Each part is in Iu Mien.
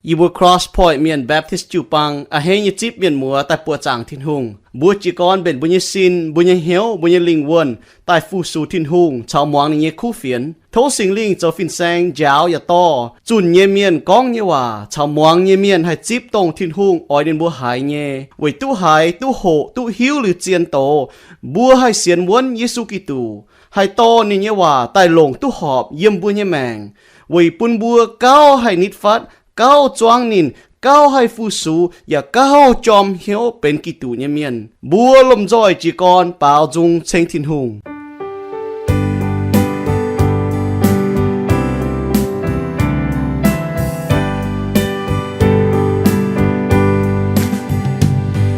Yie mbuo Cross Point Mienh Baptist jiu-baang a'hneiv nyei zipv mienh muoz daaih buoqc zaangc Tin-Hungh. Mbuo jiez gorn mbenc mbuo nyei sin, mbuo nyei hnyouv, mbuo nyei lingh wuonh daaih fu-sux Tin-Hungh caux muangx ninh nyei kuv fienx. Tov Singx Lingh zoux fin-saeng njaaux yaac dorh zunh nyei mienh gorngv nyei waac caux muangx nyei mienh haih zipv dongh Tin-Hungh oix ninh mbuo haiz nyei, weic duqv haiz, duqv hoqc, duqv hiuv liuz zien doz, mbuo haih sienx wuonv Yesu Giduc, haih dorh ninh nyei waac daaih longc duqv horpc yiem mbuo nyei maengc, weic bun mbuo gauh haih nitv fatv, gauh zuangv ninh, gauh haih fu-sux, yaac gauh jorm hnyouv benx Giduc nyei mienh. Mbuo lomh nzoih jiez gorn baaux nzung ceng Tin-Hungh.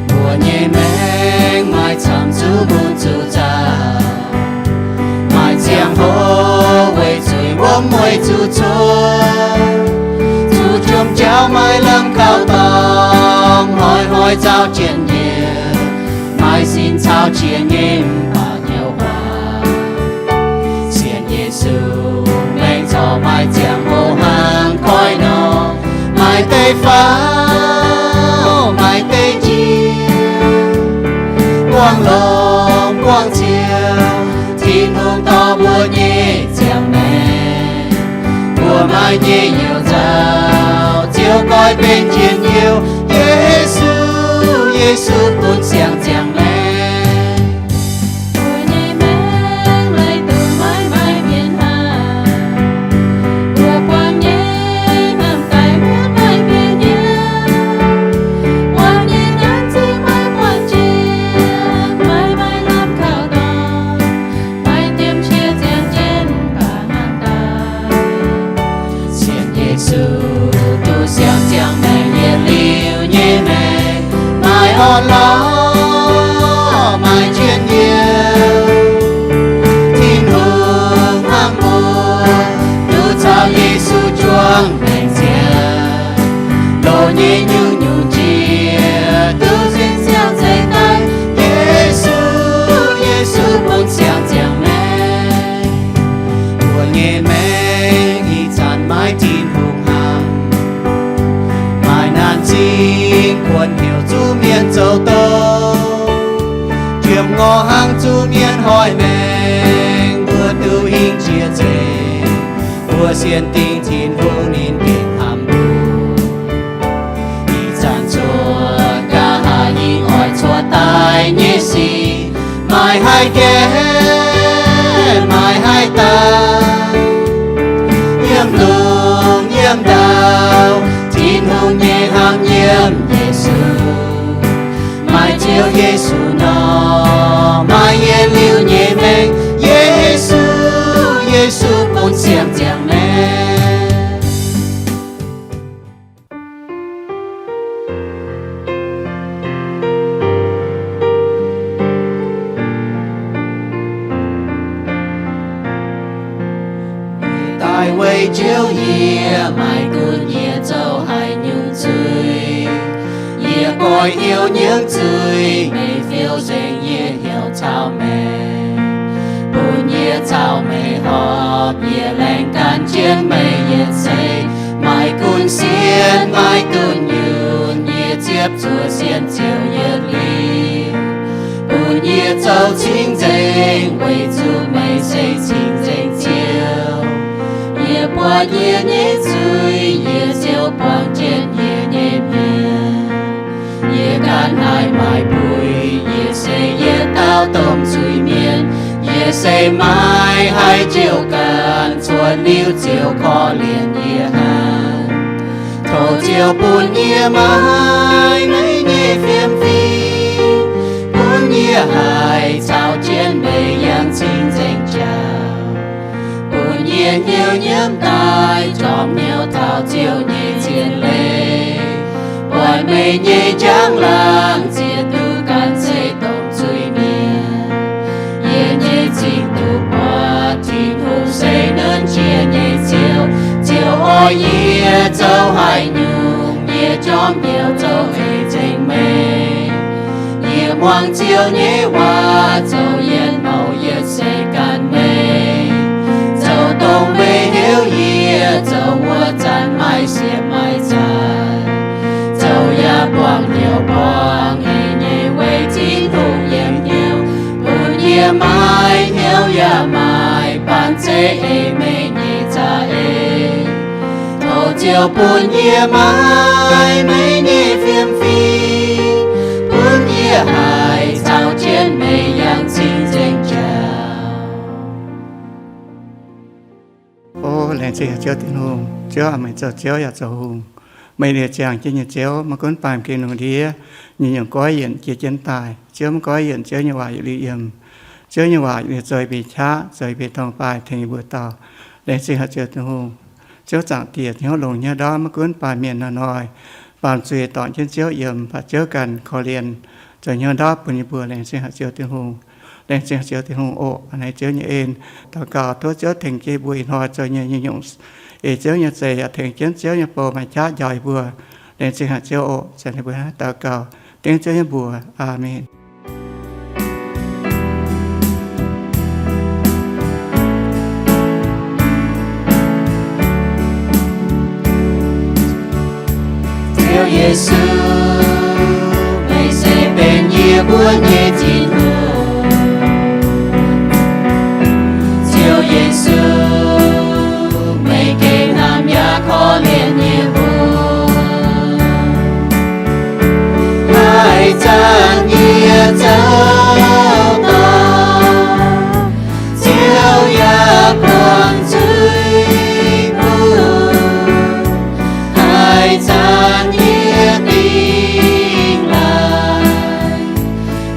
Mbuo nyei maengc maaih camv zuqc mun zuqc zaux, maaih ziangh hoc weic zuiz wuom weic zuqc cuotv, zuqc jomc jauv maaih lamh kaux dorngx, hnoi-hnoi zaux jienh yiec, maaih sin caux jiex nyei mv baac hnyouv huaax. Sienx Yesu maengc corc maaih ziangh hoc hnangv koiv nor, maaih deix faaux, maaih deix njiec, buangh longx buangh ciouv, Tin-Hungh dorh mbuo nyei ziangh maengc. Mbuo maaih nyei youh nzauh, ziouc goiv benx njien-youh. Yesu, Yesu bun siang ziangh maengc. Mbuo nyei maengc laih dongh maiv maaih mienh hnangv. Mbuo buangh nyei hnamv daaih maiv maaih mienh yiem. Mbuo nyei nyanc zingh maiv buangh jiex, maiv maaih lamh kaux dorngx, maaih diemv qiex ziangh jienv mv baac hnangv daaih. Sienx Yesu duqv siang ziangh maengc, yietc liuz nyei maengc maaih orn-lorqc, maaih njien-youh. Tin-Hungh hnangv mbuo duqv caux Yesu juangc maengc ziangh, loz nyei nyungc-nyungc jiex duqv sin siang zeiz daaih. Yesu, Yesu bun siang ziangh maengc. Mbuo nyei maengc ih zanc maiv Tin-Hungh hnamv, maaih naanc zingh kuonx heuc zuqc mienh zoux doz, jiem ngorc hnangv zuqc mienh hoic maengc, mbuo duqv hingh jiex nzengc. Mbuo sienx dingc Tin-Hungh ninh gengh hnamv mbuo. Ih zanc cuotv nqa'haav hingh oix cuotv daaih nyei sic, maaih haih gaeqv, maaih haih daaih. Yiem lungh yiem ndau, Tin-Hungh nyei hnamv yiem Yesu. Maaih Ziouv Yesu nor, maaih yietc liuz nyei maengc. Yesu, Yesu bun siang ziangh maengc. Yie daaih weic Ziouv yie, maiv gunv yie zoux haaix nyungc zuiz. Yie goiv hnyouv nyiemv zuiz, meih fiou nzengc yie hnyouv caux meih, bun yie caux meih horpc. Yie laengz gan jienv meih yietc seix, maiv gunv sienx maiv gunv nyunc, yie ziepc zuoqv sienx Ziouv yietc liuz, bun yie zoux cing-nzengc, weic zuqc meih se cing-nzengc Ziouv. Yie buatc yie nyei zuiz, yie ziouc buangh jienv yie nyei mienh. Yie ganh haih maaih buix, yie se yietc dauh domh zuiz-mienh. Yie se maaih haaix Ziouv ganh, cuotv liuz Ziouv korv-lienh yie hnangv. Tov Ziouv bun yie maaih meih nyei fiem-fim, bun yie haih caux jienv meih yangh cing-nzengc jauv. Bun yie hnyouv nyiemv daaih, jorm hnyouv taux Ziouv nyei zien leiz, buatc meih nyei njang-laangc ziex duqv gan se domh zuiz-mienh. Yie nyei zingh duqv buatc Tin-Hungh se nernh jiex nyei Ziouv. Ziouv oix yie zoux haaix nyungc, yie jorm hnyouv zoux eix nzengc meih. Yie muangx Ziouv nyei waac zoux yietc nouh yietc seix ganh meih, zoux dongh meih heuc yie zoux wuov zanc maaih siepv maaih zaqc. zeiv ei meih nyei za'eix. Tov Ziouv bun yie maaih meih nyei fiem-fim, bun yie haih caux jienv meih yangh cing-nzengc jauv. O laengz zingh haic Ziouv Tin-Hungh. Ziouv aac, meih zoux Ziouv yaac zoux Hungh. Meih liuz ziangh jienv nyei Ziouv, maiv gunv baamh gen lungh ndiev, nyungc-nyungc goiv yienc jiex jienv daaih. Ziouv maiv goiv yienc, Ziouv nyei waac yietc liuz yiem. Ziouv nyei waac liuz zoux yietc mbeix qaqv, zoux yietc mbeix dorngx-baaih tengx yie mbuo dauh. Laengz zingh haic Ziouv Tin-Hungh. Ziouv Zaangc Diex, hnyouv longx hnyouv ndortv, maiv gunv baamh mienh hnoi-hnoi baamz zuiz dorngc jienv Ziouv yiem, mv baac Ziouv ganh korv-lienh, zoux hnyouv ndortv bun yie mbuo. Laengz zingh haic Ziouv Tin-Hungh. Laengz zingh haic Ziouv Tin-Hungh oc. A'hneiv Ziouv nyei en, daux gaux tov Ziouv tengx jienv mbuo ih hnoi zoux nyei nyungc-nyungc. Eix Ziouv nyei za'eix yaac tengx jienv Ziouv nyei bou maaih qaqv njaaux yie mbuo. Laengz zingh haic Ziouv oc. Zanc ninh mbuo daux gaux dengv Ziouv nyei mbuox. Aamen. Ziouv Yesu, meih se benx yie mbuo nyei Tin-Hungh. Ziouv Yesu, meih gengh hnamv yaac korv-lienh yie mbuo. Haaix zanc yie zoux dorngc, Ziouv yaac buangh zuiz bun. Haaix zanc yie dingh laaix,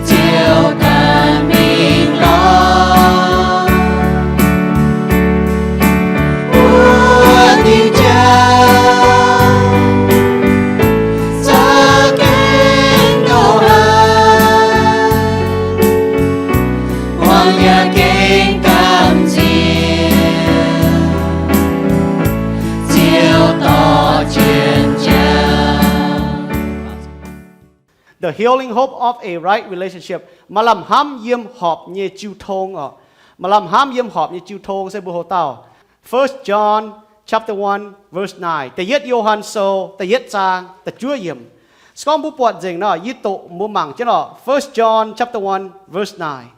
Ziouv ganh mingh lorz. Wuov diuh jauv za'gengh ndongc haaix, muangx yaac gengh gamh nziex, Ziouv dorh jienv jauv. The healing hope of a right relationship. Maaih lamh hnamv yiem horpc nyei jiu tong oc. Maaih lamh hnamv yiem horpc nyei jiu tong se mbuo hoc dauh. First John chapter one verse nine. Da'yietv Yo^han Sou da'yietv zaang da'juov yiemc. Se gorngv mbuo buatc nzengc nor, yie doqc mbuo mangc jienv oc. First John chapter one verse nine.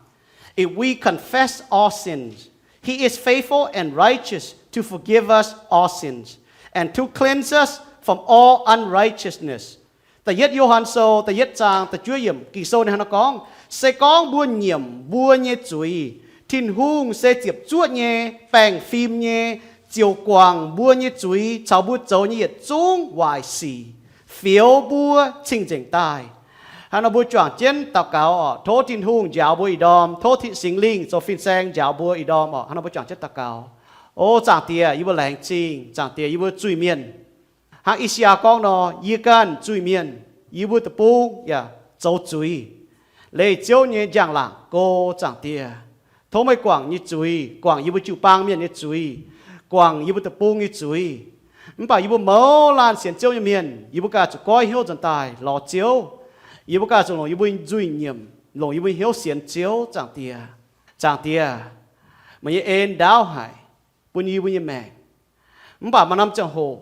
If we confess our sins, he is faithful and righteous to forgive us our sins and to cleanse us from all unrighteousness. Da'yietv Yo^han Sou da'yietv zaang da'juov yiemc, Ging-Sou ninh hnangv naaiv gorngv, se gorngv mbuo nyiemc mbuo nyei zuiz, Tin-Hungh se ziepc zuoqv nyei, baengh fim nyei, ziouc guangc mbuo nyei zuiz caux mbuo zoux nyei yietc zungv waaic sic, fioux mbuo cing-nzengc daaih. Hnangv nor mbuo juangc jienv daux gaux oc. Tov Tin-Hungh njaaux mbuo ih ndorm. Tov Tin, Singx Lingh zoux fin-saeng njaaux mbuo ih ndorm oc. Hnangv nor mbuo juangc jienv daux gaux. O Zaangc Diex, yie mbuo laengz zingh. Zaangc Diex, yie mbuo zuiz-mienh. Hnangv I^saa^yaa gorngv nor, yie ganh zuiz-mienh, yie mbuo deic-bung yaac zoux zuiz. Leih Ziouv nyei njang-laangc go, Zaangc Diex. Tov meih guangc nyei zuiz, guangc yie mbuo jiu-baang mienh nyei zuiz, guangc yie mbuo deic-bung nyei zuiz. Mv baac yie mbuo mouz laanh sienx Ziouv nyei mienh, yie mbuo ganh zuqc goiv hnyouv nzuonx daaih lorz Ziouv. Yie mbuo ganh zuqc longc yie mbuo nzuih nyiemc, longc yie mbuo hnyouv sienx Ziouv, Zaangc Diex. Zaangc Diex, meih nyei en ndaauv haic bun yie mbuo nyei maengc. Mv baac maaih norm ziangh hoc,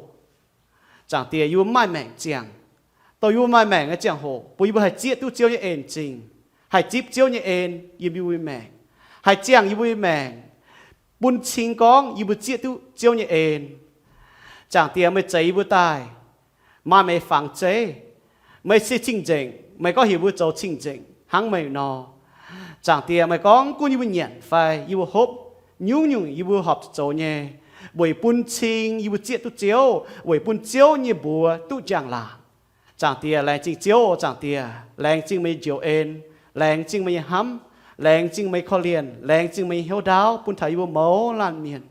Zaangc Diex, yie mbuo mv maaih maengc ziangh. Dongh yie mbuo maaih maengc nyei ziangh hoc, bun yie mbuo haih zieqv duqv Ziouv nyei en zingh, haih zipv Ziouv nyei en yiem yie mbuo nyei maengc, haih ziangh yie mbuo nyei maengc, bun cing gorngv yie mbuo zieqv duqv Ziouv nyei en. Zaangc Diex, meih zeix yie mbuo daaih, maaih meih fangx zeiv. Meih se cing-nzengc, meih gorngv heuc mbuo zoux cing-nzengc hnangv meih nor. Zaangc Diex, meih gorngv gunv yie mbuo nyanc fai yie mbuo hopv, nyungc-nyungc yie mbuo horpc zuqc zoux nyei, weic bun cing yie mbuo zieqv duqv Ziouv, weic bun Ziouv nyei mbuox duqv njang-laangc. Zaangc Diex, laengz zingh Ziouv, Zaangc Diex, laengz zingh meih njoux en, laengz zingh meih nyei hnamv, laengz zingh meih korv-lienh, laengz zingh meih nyei hnyouv ndaauv bun taux yie mbuo mouz laanh mienh.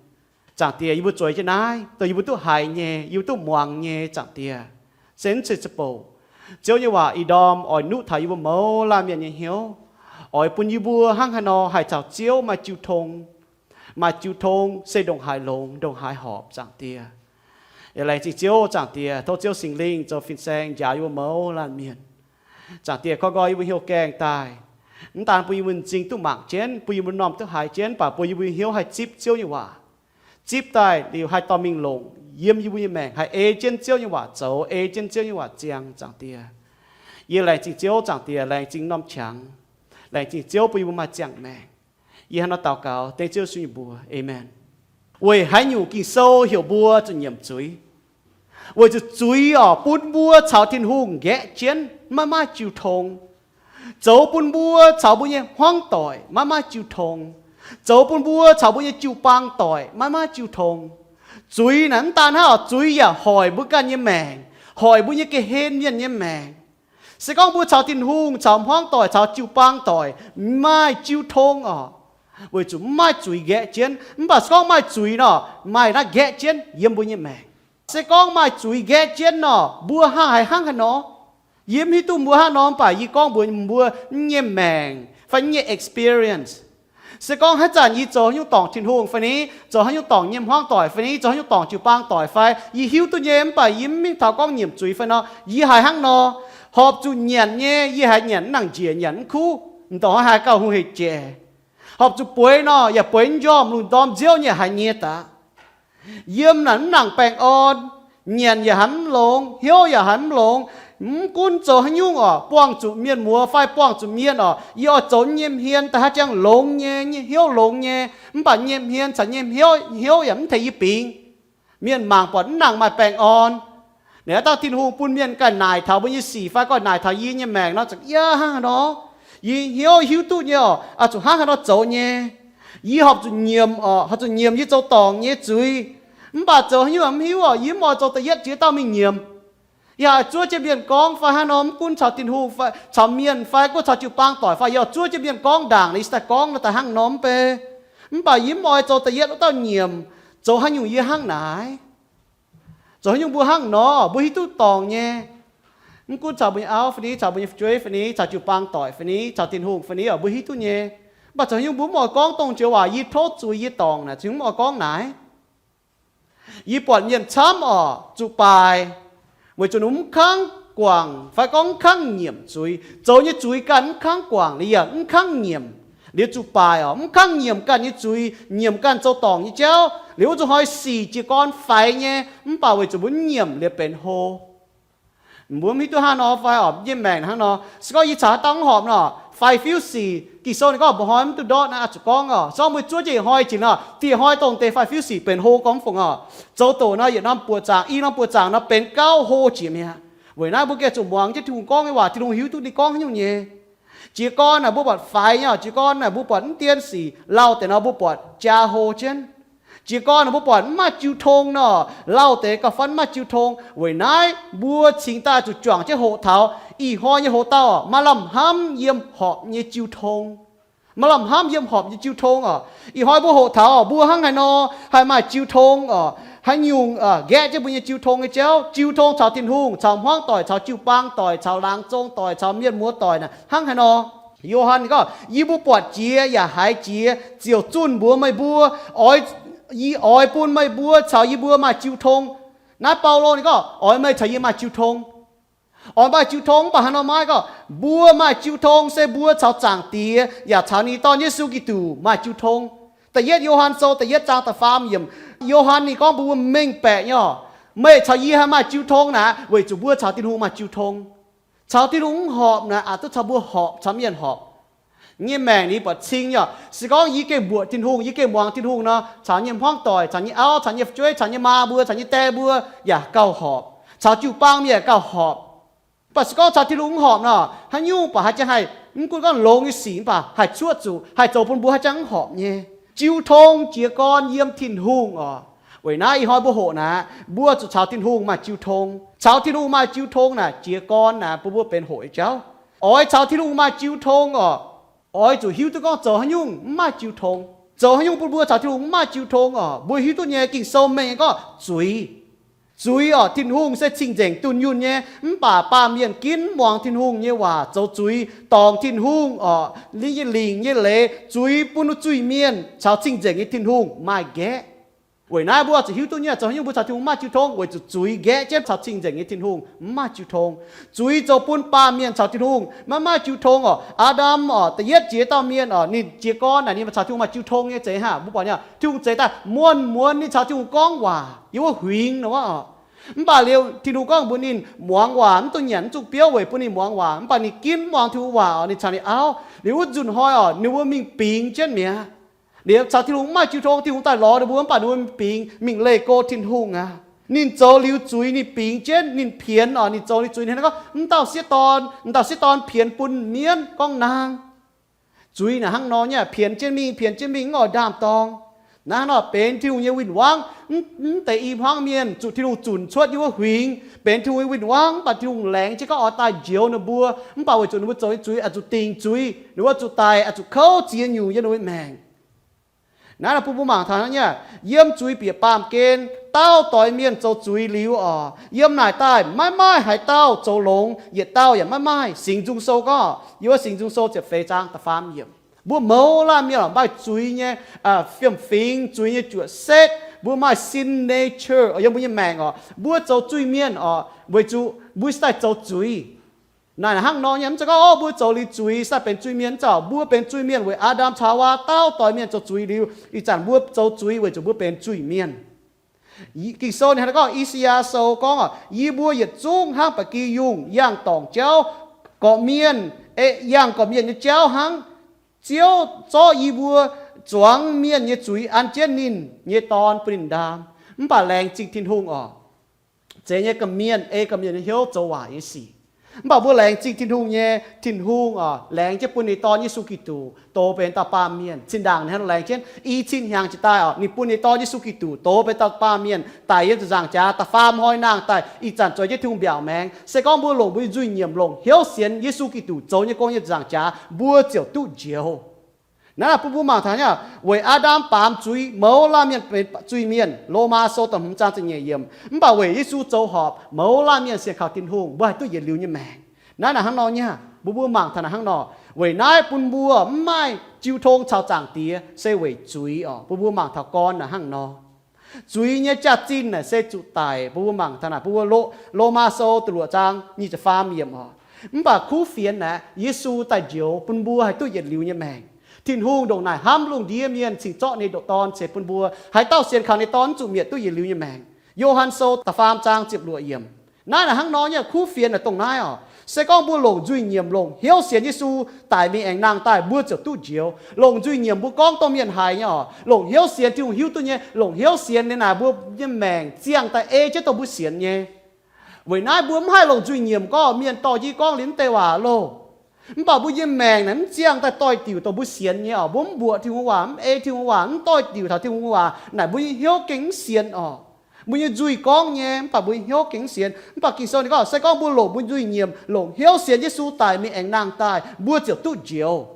Zaangc Diex, yie mbuo zueiz jienv naaiv, dongh yie mbuo duqv haiz nyei, yie mbuo duqv muangx nyei, Zaangc Diex, se mv zeiz ziepc bouc. Ziouv nyei waac ih ndorm oix nuqv taux yie mbuo mouz laanh mienh nyei hnyouv, oix bun yie mbuo hnangv haaix nor haih caux Ziouv maaih jiu tong, maaih jiu tong se ndongc haaix longx, ndongc haaix horpc, Zaangc Diex. Yaac laengz zingh Ziouv, Zaangc Diex, tov Ziouv Singx Lingh zoux fin-saeng njaaux yie mbuo mouz laanh mienh. Zaangc Diex, koi nqoi yie mbuo hnyouv gaengh daaih, mv daan bun yie mbuo m'zing duqv mangc jienv, bun yie mbuo m'normh duqv haiz jienv, mv baac bun yie mbuo hnyouv haih zipv Ziouv nyei waac. Zipv daaih liuz haih dorh mingh longc yiem yie mbuo nyei maengc, haih ei jienv Ziouv nyei waac zoux, ei jienv Ziouv nyei waac ziangh, Zaangc Diex. Yie laengz zingh Ziouv, Zaangc Diex, laengz zingh m'normh qangx. Laengz zingh Ziouv bun yie mbuo maaih ziangh maengc. Yie hnangv nor daux gaux dengv Ziouv Yesu nyei mbuox. Aamen. Weic haaix nyungc Ging-Sou heuc mbuo zuqc nyiemc zuiz? Weic zuqc zuiz oc, bun mbuo caux Tin-Hungh nqaeqv jienv, maiv maaih jiu tong. Zoux bun mbuo caux mbuo nyei hmuangv doic maiv maaih jiu tong. Zoux bun mbuo caux mbuo nyei jiu-baang doic maiv maaih jiu tong. Zuiz naaic mv daan hnangv oc, zuiz yaac hoic mbuo ganh nyei maengc, hoic mbuo nyei ga'hlen mienh nyei maengc. Se gorngv mbuo caux Tin-Hungh, caux hmuangv doic, caux jiu-baang doic maaih jiu tong oc, weic zuqc mv maaih zuiz nqaeqv jienv. Mv baac se gorngv maaih zuiz nor, maaih naaiv nqaeqv jienv yiem mbuo nyei maengc. Se gorngv maaih zuiz nqaeqv jienv nor, mbuo hnangv haaix, hnangv haaix nor? Yie mv hiuv duqv mbuo hnangv nor, mv baac yie gorngv mbuox mbuo nyei maengc fai nyei experience. Se gorngv haaix zanc yie zoux haaix nyungc dorngc Tin-Hungh fai ni, zoux haaix nyungc dorngc nyei hmuangv doic fai ni, zoux haaix nyungc dorngc jiu-baang doic fai, yie hiuv duqv nyei, mv baac yie mv mingh taux gorngv nyiemc zuiz fai nor, yie haiz hnangv nor, horpc zuqc nyanc nyei, yie haiz nyanc mv nangc njiec, nyanc mv kuv, m'dongc haaix haiz gauh hungh hec jiex. Horpc zuqc bueix nor, yaac bueix mv njormh, lungh ndorm nziouv nyei haiz nyie daaih. Yiem naaic mv nangc baengh orn, nyanc yaac haiz mv longx, hnyouv yaac haiz mv longx. Mv gunv zoux haaix nyungc oc, buangh zuqc mienh muoz fai buangh zuqc mienh oc, yie oix zoux nyei hmien daaih haaix jangx longx nyei, nyei hnyouv longx nyei, mv baac nyei hmien caux nyei hnyouv, hnyouv yaac mv tengx yie bingx. Mienh mangc buatc mv nangc maaih baengh orn. Naaic aav dangh Tin-Hungh bun mienh ganh naaic taux mbuo nyei sic fai ganh naaic taux yie nyei maengc nor, za'gengh hnangv haaix nor, yie hnyouv hiuv duqv nyei oc, oix zuqc hnangv haaix nor zoux nyei. Yie horpc zuqc nyiemc oc, horpc zuqc nyiemc yie zoux dorngc nyei zuiz. Mv baac zoux haaix nyungc mv hiuv oc, yie mv oix zoux da'yietv jiex dauh mingh nyiemc. Yie haih zuov jienv mienh gorngv fai hnangv nor, mv gunv caux Tin-Hungh fai caux mienh fai gunv caux jiu-baang doic fai, yie oix zuov jienv mienh gorngv ndaangc, yie se daaih gorngv nor daaih hnangv nor mv bei. Mv baac yie mv oix zoux da'yietv wuov dauh nyiemc. Zoux haaix nyungc yie hnangv naaic? Zoux haaix nyungc mbuo hnangv nor? Mbuo hiuv duqv dorngc nyei. Mv gunv caux mbuo nyei auv fai ni, caux mbuo nyei fu'jueiv fai ni, caux jiu-baang doic fai ni, caux Tin-Hungh fai ni oc, mbuo hiuv duqv nyei. Mv baac zoux haaix nyungc mbuo mv oix gorngv dongh joux waac, yie tov zuiz, yie dorngc naaic, zoux haaix nyungc mv oix gorngv naaic? Yie buatc mienh camv oc, zuqc baaix weic zuqc ninh mv kangv guangc fai gorngv mv kangv nyiemc zuiz. Zoux nyei zuiz ganh mv kangv guangc, ninh yaac mv kangv nyiemc. Liuz zuqc baaix oc, mv kangv nyiemc ganh nyei zuiz, nyiemc ganh zoux dorngc nyei jauv. Liuz wuov zuqc hnoi sic jiez gorn faix nyei, mv baac weic zuqc mbuo mv nyiemc liuz benx hlo. Mbuo mv hiuv duqv hnangv nor fai oc, nyei maengc hnangv nor. Se gorngv yie caux haaix dauh mv horpc nor, faix fiuv sic, Ging-Sou ninh gorngv mba'hnoi mv duqv ndortv naaiv, oix zuqc gorngv oc. Se gorngv mbuo zuov jienv ih hnoi jiex nor, da'nyeic hnoi dongh deix faix fiuv sic benx hlo gorngv mv fungc oc. Zoux doqc nor yietc norm buoqc zaangc, i norm buoqc zaangc nor benx gauh hlo jiex mi'aqv. Weic naaiv mbuo gengh zuqc muangx jienv Tin-Hungh gorngv nyei waac, Tin-Hungh hiuv duqv ninh gorngv haaix nyungc nyei. Jiez gorn naaic mbuo buatc faix nyei oc, jiez gorn naaic mbuo buatc mv dien sic, lauh deix nor mbuo buatc jaa hlo jienv. Jiez gorn naaic mbuo buatc mv maaih jiu tong nor, lauh deix gauh fai mv maaih jiu tong. Weic naaiv mbuo cingx daaih zuqc juangc jienv hoqc taux ih hnoi nyei hoc-dauh maaih lamh hnamv yiem horpc nyei jiu tong. Maaih lamh hnamv yiem horpc nyei jiu tong oc. Ih hnoi mbuo hoqc taux mbuo hnangv haaix nor haih maaih jiu tong oc, haaix nyungc nqaeqv jienv mbuo nyei jiu tong nyei jauv. Jiu tong caux Tin-Hungh, caux hmuangv doic, caux jiu-baang doic, caux laangz zong doic, caux mienh muoz doic naaic hnangv haaix nor. Yo^han ninh gorngv, yie mbuo buatc jiex yaac haiz jiex ziouc zunh mbuox meih mbuo, oix, yie oix bun meih mbuo caux yie mbuo maaih jiu tong. Naaiv Baulo ninh gorngv oix meih caux yie maaih jiu tong. Oix maaih jiu tong mv baac haaix nor maiv gorngv mbuo maaih jiu tong se mbuo caux Zaangc Diex yaac caux ninh Dorn Yesu Giduc maaih jiu tong. Da'yietv Yo^han Sou da'yietv zaang da'faam yiemc, Yo^han ninh gorngv mbuo mengh baeqc nyei oc, meih caux yie haih maaih jiu tong naaic weic zuqc mbuo caux Tin-Hungh maaih jiu tong. Caux Tin-Hungh mv horpc naaic aqc duqv caux mbuo horpc, caux mienh horpc. Nyei maengc ninh buatc cing nyei oc. Se gorngv yie gengh mbuoqc Tin-Hungh, yie gengh muangx Tin-Hungh nor, caux nyei hmuangv doic, caux nyei auv, caux nyei fu'jueiv, caux nyei maa mbuo, caux nyei die mbuo yaac gauh horpc. Caux jiu-baang mienh yaac gauh horpc. Mv baac se gorngv caux Tin-Hungh mv horpc nor, haaix nyungc baac haih jangx haih, mv gunv gorngv longx nyei sic mv baac haih cuoqv zuqc, haih zoux bun mbuo haih jangx mv horpc nyei. Jiu tong jiez gorn yiem Tin-Hungh oc. Weic naaiv ih hnoi mbuo hoqc naaic, mbuo zuqc caux Tin-Hungh maaih jiu tong. Caux Tin-Hungh maaih jiu tong naaic jiez gorn naaic bun mbuo benx hoqc nyei jauv. Oix caux Tin-Hungh maaih jiu tong oc. Oix zuqc hiuv duqv gorngv zoux haaix nyungc mv maaih jiu tong. Zoux haaix nyungc bun mbuo caux Tin-Hungh mv maaih jiu tong oc? Mbuo hiuv duqv nyei, Ging-Sou mengh nyei gorngv zuiz. Zuiz oc, Tin-Hungh se cing-nzengc dunh yunh nyei, mv baac baamh mienh ginv mv muangx Tin-Hungh nyei waac zoux zuiz, dorngc Tin-Hungh oc, ninh nyei lingc nyei leiz zuiz bun zuiz-mienh caux cing-nzengc nyei Tin-Hungh maaih nqaeqv. Weic naaiv mbuo zuqc hiuv duqv nyei, zoux haaix nyungc mbuo caux Tin-Hungh mv maaih jiu tong, weic zuqc zuiz nqaeqv jienv caux cing-nzengc nyei Tin-Hungh mv maaih jiu tong. Zuiz zoux bun baamh mienh caux Tin-Hungh maiv maaih jiu tong oc. Aa^ndam oc, da'yietv jiex dauh mienh oc, ninh jiez gorn naaic ninh caux Tin-Hungh maaih jiu tong nyei zeiz hnangv. Mbuo buatc nyei, Tin-Hungh zeix daaih muonz-muonz ninh caux Tin-Hungh gorngv waac, yiem wuov huingx nor oc. Mv baac liuz Tin-Hungh gorngv mbuox ninh muangx waac, mv dungx nyanc mv dungx biouv weic bun ninh muangx waac. Mv baac ninh ginv mv muangx Tin-Hungh waac oc, ninh caux ninh auv. Liuz wuov nzunc hnoi oc, ninh mbuo mingh bingx jienv mi'aqv. Liuz caux Tin-Hungh mv maaih jiu tong, Tin-Hungh daaih lorz ninh mbuo mv baac ninh mbuo mingh bingx mingh leih go Tin-Hungh aqv. Ninh zoux liuz zuiz ninh bingx jienv, ninh pienx oc, ninh zoux liuz zuiz ninh gorngv, m'dauh sieqv dorn, m'dauh sieqv dorn pienx bun mienv gorngv naang. Zuiz naaic hnangv nor nyei, pienx jienv mingh, pienx jienv mingh, mv oix ndaam-dorng. Naaiv hnangv nor benx Tin-Hungh nyei win-wangv. Mv, mv deix i hmuangv mienh zuqc Tin-Hungh zunc cuotv yiem wuov huingx, benx Tin-Hungh nyei win-wangv, mv baac Tin-Hungh laengz jienv gorngv oix daaih njoux ninh mbuo, mv baac weic zuqc ninh mbuo zoux nyei zuiz, oix zuqc dingc zuiz, ninh mbuo zuqc daic, oix zuqc kouv ziex nyungc yiem ninh mbuo maengc. Naaiv bun mbuo mangc taux nyei, yiem zuiz bieqc baamh gen, dauh doix mienh zoux zuiz liuz oc, yiem naaic daaih maiv maaih haaix dauh zoux longx, yietc dauh yaac maiv maaih. Singx Nzung Sou gorngv, yiem wuov Singx Nzung Sou ziepc feix zaang da'faam yiemc, mbuo mouz laanh mienh oc, maaih zuiz nyei fiem-fingx, zuiz nyei juoqc setv, mbuo maaih sin nature yiem mbuo nyei maengc oc. Mbuo zoux zuiz-mienh oc, weic zuqc mbuo se daaih zoux zuiz. Naaic hnangv nor nyei, mv zeiz gorngv, o, mbuo zoux liuz zuiz se daaih benx zuiz-mienh, mv zeiz. Mbuo benx zuiz-mienh weic Aa^ndam caux Haawaa dauh doix mienh zoux zuiz liuz, ih zanc mbuo zoux zuiz weic zuqc mbuo benx zuiz-mienh. Ging-Sou ninh gorngv, I^saa^yaa Sou gorngv, yie mbuo yietc zungv hnangv ba'gi yungh yangh dorngc jauv, gorqv-mienh, yangh gorqv-mienh nyei jauv hnangv. Ziouv zorqv yie mbuo zuangx mienh nyei zuiz an jienv ninh nyei Dorn bun ninh ndaam. Mv baac laengz zingh Tin-Hungh oc, zeiz nyei gorqv-mienh ei gorqv-mienh nyei hnyouv zoux waaic nyei sic. Mv baac mbuo laengz zingh Tin-Hungh nyei, Tin-Hungh oc, laengz jienv bun ninh Dorn Yesu Giduc dox benx dauh baamh mienh. Zinh ndaangc ninh laengz jienv i cin hnyangx jiex daaih oc, ninh bun ninh Dorn Yesu Giduc dox benx dauh baamh mienh daic yiem ziepc nzaangc jaax da'faam hnoi nangh daaih, ih zanc zoux jienv Tin-Hungh mbiaauc maengx, se gorngv mbuo longc mbuo nyei nzuih nyiemc longc hnyouv sienx Yesu Giduc zoux nyei gong yiem ziepc nzaangc jaax, mbuo ziouc duqv njoux. Naaiv bun mbuo mangc taux nyei, weic Aa^ndam baamz zuiz, mouz laanh mienh benx zuiz-mienh. Lomaa Sou da'hmz zaang ziepc nyeic yiemc, mv baac weic Yesu zoux horpc, mouz laanh mienh sienx kaux Tin-Hungh, mbuo haih duqv yietc liuz nyei maengc. Naaiv naaic hnangv nor nyei, mbuo mbuo mangc taux naaic hnangv nor. Weic naaiv bun mbuo mv maaih jiu tong caux Zaangc Diex se weic zuiz oc. Bun mbuo mangc taux gorn naaic hnangv nor. Zuiz nyei jaax-zinh naaic se zuqc daic. Bun mbuo mangc taux naaic, bun mbuo, Lomaa Sou da'luoqc zaang nyic ziepc faam yiemc oc. Mv baac kuv fienx naaic, Yesu daaih njoux bun mbuo haih duqv yietc liuz nyei maengc. Tin-Hungh ndongc naaic hnamv lungh ndiev mienh cingx zorqv ninh nyei ndoqc Dorn ceix bun mbuo, haaix dauh sienx kaux ninh Dorn mv zuqc mietc, duqv yietc liuz nyei maengc. Yo^han Sou da'faam zaang ziepc luoqc yiemc. Naaiv naaic hnangv nor nyei, kuv fienx naaic dongh naaiv oc. Se gorngv mbuo longc nzuih nyiemc longc hnyouv sienx Yesu daic mingh aengx nangh daaih, mbuo ziouc duqv njoux. Longc nzuih nyiemc mbuo gorngv dongh mienh haiz nyei oc. Longc hnyouv sienx Tin-Hungh hiuv duqv nyei. Longc hnyouv sienx ninh naaic mbuo nyei maengc ziangh daaih ei jienv dongh mbuo sienx nyei. Weic naaiv mbuo mv haih longc nzuih nyiemc gorngv mienh dorh jienv gorngv liuz mv deix waac loh. Mv baac mbuo nyei maengc naaic mv ziangh daaih doix-diuc dongh mbuo sienx nyei oc. Mbuo mv mbuoqc Tin-Hungh waac, mv ei Tin-Hungh waac, mv doix-diuc taux Tin-Hungh waac naaic, mbuo nyei hnyouv gengh mv sienx oc. Mbuo nyei nzuih gorngv nyei, mv baac mbuo nyei hnyouv gengh mv sienx. Mv baac Ging-Sou ninh gorngv, se gorngv mbuo longc mbuo nzuih nyiemc, longc hnyouv sienx Yesu daic mingh aengx nangh daaih, mbuo ziouc duqv njoux.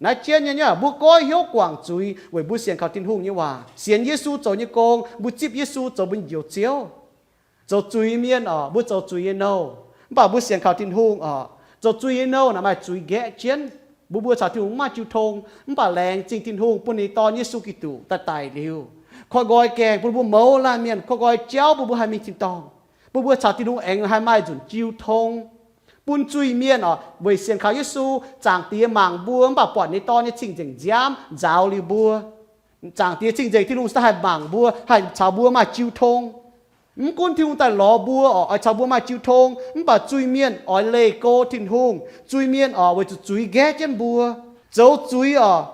Naaiv jienv nyei, mbuo goiv hnyouv guangc zuiz weic mbuo sienx kaux Tin-Hungh nyei waac, sienx Yesu zoux nyei gong, mbuo zipv Yesu zoux mbuo nyei Njoux Ziouv. Zoux zuiz mienh oc, mbuo zoux zuiz nyei nouh, mv baac mbuo sienx kaux Tin-Hungh oc. Zoux zuiz nyei nouh naaic maaih zuiz nqaeqv jienv, mbuo mbuo caux Tin-Hungh mv maaih jiu tong. Mv baac laengz zingh Tin-Hungh bun ninh Dorn Yesu Giduc daaih daic liuz, koi nqoi gaengh bun mbuo mouz laanh mienh, koi nqoi jauv bun mbuo haih mingh tin-dorngh, bun mbuo caux Tin-Hungh aengx haih maaih nzunc jiu tong. Bun zuiz mienh oc, weic sienx kaux Yesu, Zaangc Diex mangc mbuo mv baac buatc ninh Dorn nyei cing-nzengc nziaamv nzaaux liuz mbuo. Zaangc Diex cing-nzengc Tin-Hungh se daaih haih mangc mbuo, haih caux mbuo maaih jiu tong. Mv gunv Tin-Hungh daaih lorz mbuo oc, oix caux mbuo maaih jiu tong, mv baac zuiz mienh oix leih go Tin-Hungh. Zuiz mienh oc, weic zuqc zuiz nqaeqv jienv mbuo. Zoux zuiz oc,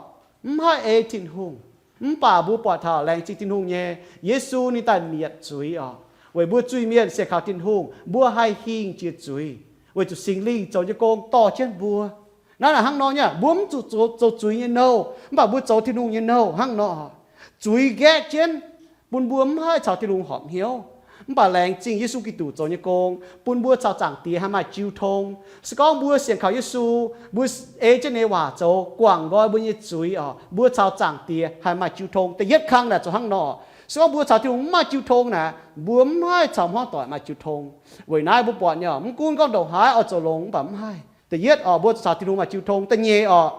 mv haih ei Tin-Hungh. Mv baac mbuo buatc taux laengz zingh Tin-Hungh nyei, Yesu ninh daaih mietc zuiz oc, weic mbuo zuiz mienh sienx kaux Tin-Hungh mbuo haih hingh jiex zuiz, weic zuqc Singx Lingh zoux nyei gong dorh jienv mbuo. Naaiv naaic hnangv nor nyei, mbuo mv zuqc zoux zuiz nyei nouh, mv baac mbuo zoux Tin-Hungh nyei nouh hnangv nor. Zuiz nqaeqv jienv, bun mbuo mv haih caux Tin-Hungh horpc hnyouv. Mv baac laengz zingh Yesu Giduc zoux nyei gong, bun mbuo caux Zaangc Diex haih maaih jiu tong. Se gorngv mbuo sienx kaux Yesu, mbuo ei jienv ninh nyei waac zoux, guangc nqoi mbuo nyei zuiz oc, mbuo caux Zaangc Diex haih maaih jiu tong. Da'yietv kang naaic zoux hnangv nor. Se gorngv mbuo caux Tin-Hungh mv maaih jiu tong naaic, mbuo mv haih caux hmuangv doic maaih jiu tong. Weic naaiv mbuo buatc nyei, mv gunv gorngv ndongc haaix oix zoux longx mv baac mv haih. Da'yietv oc, mbuo caux Tin-Hungh maaih jiu tong. Da'nyeic oc,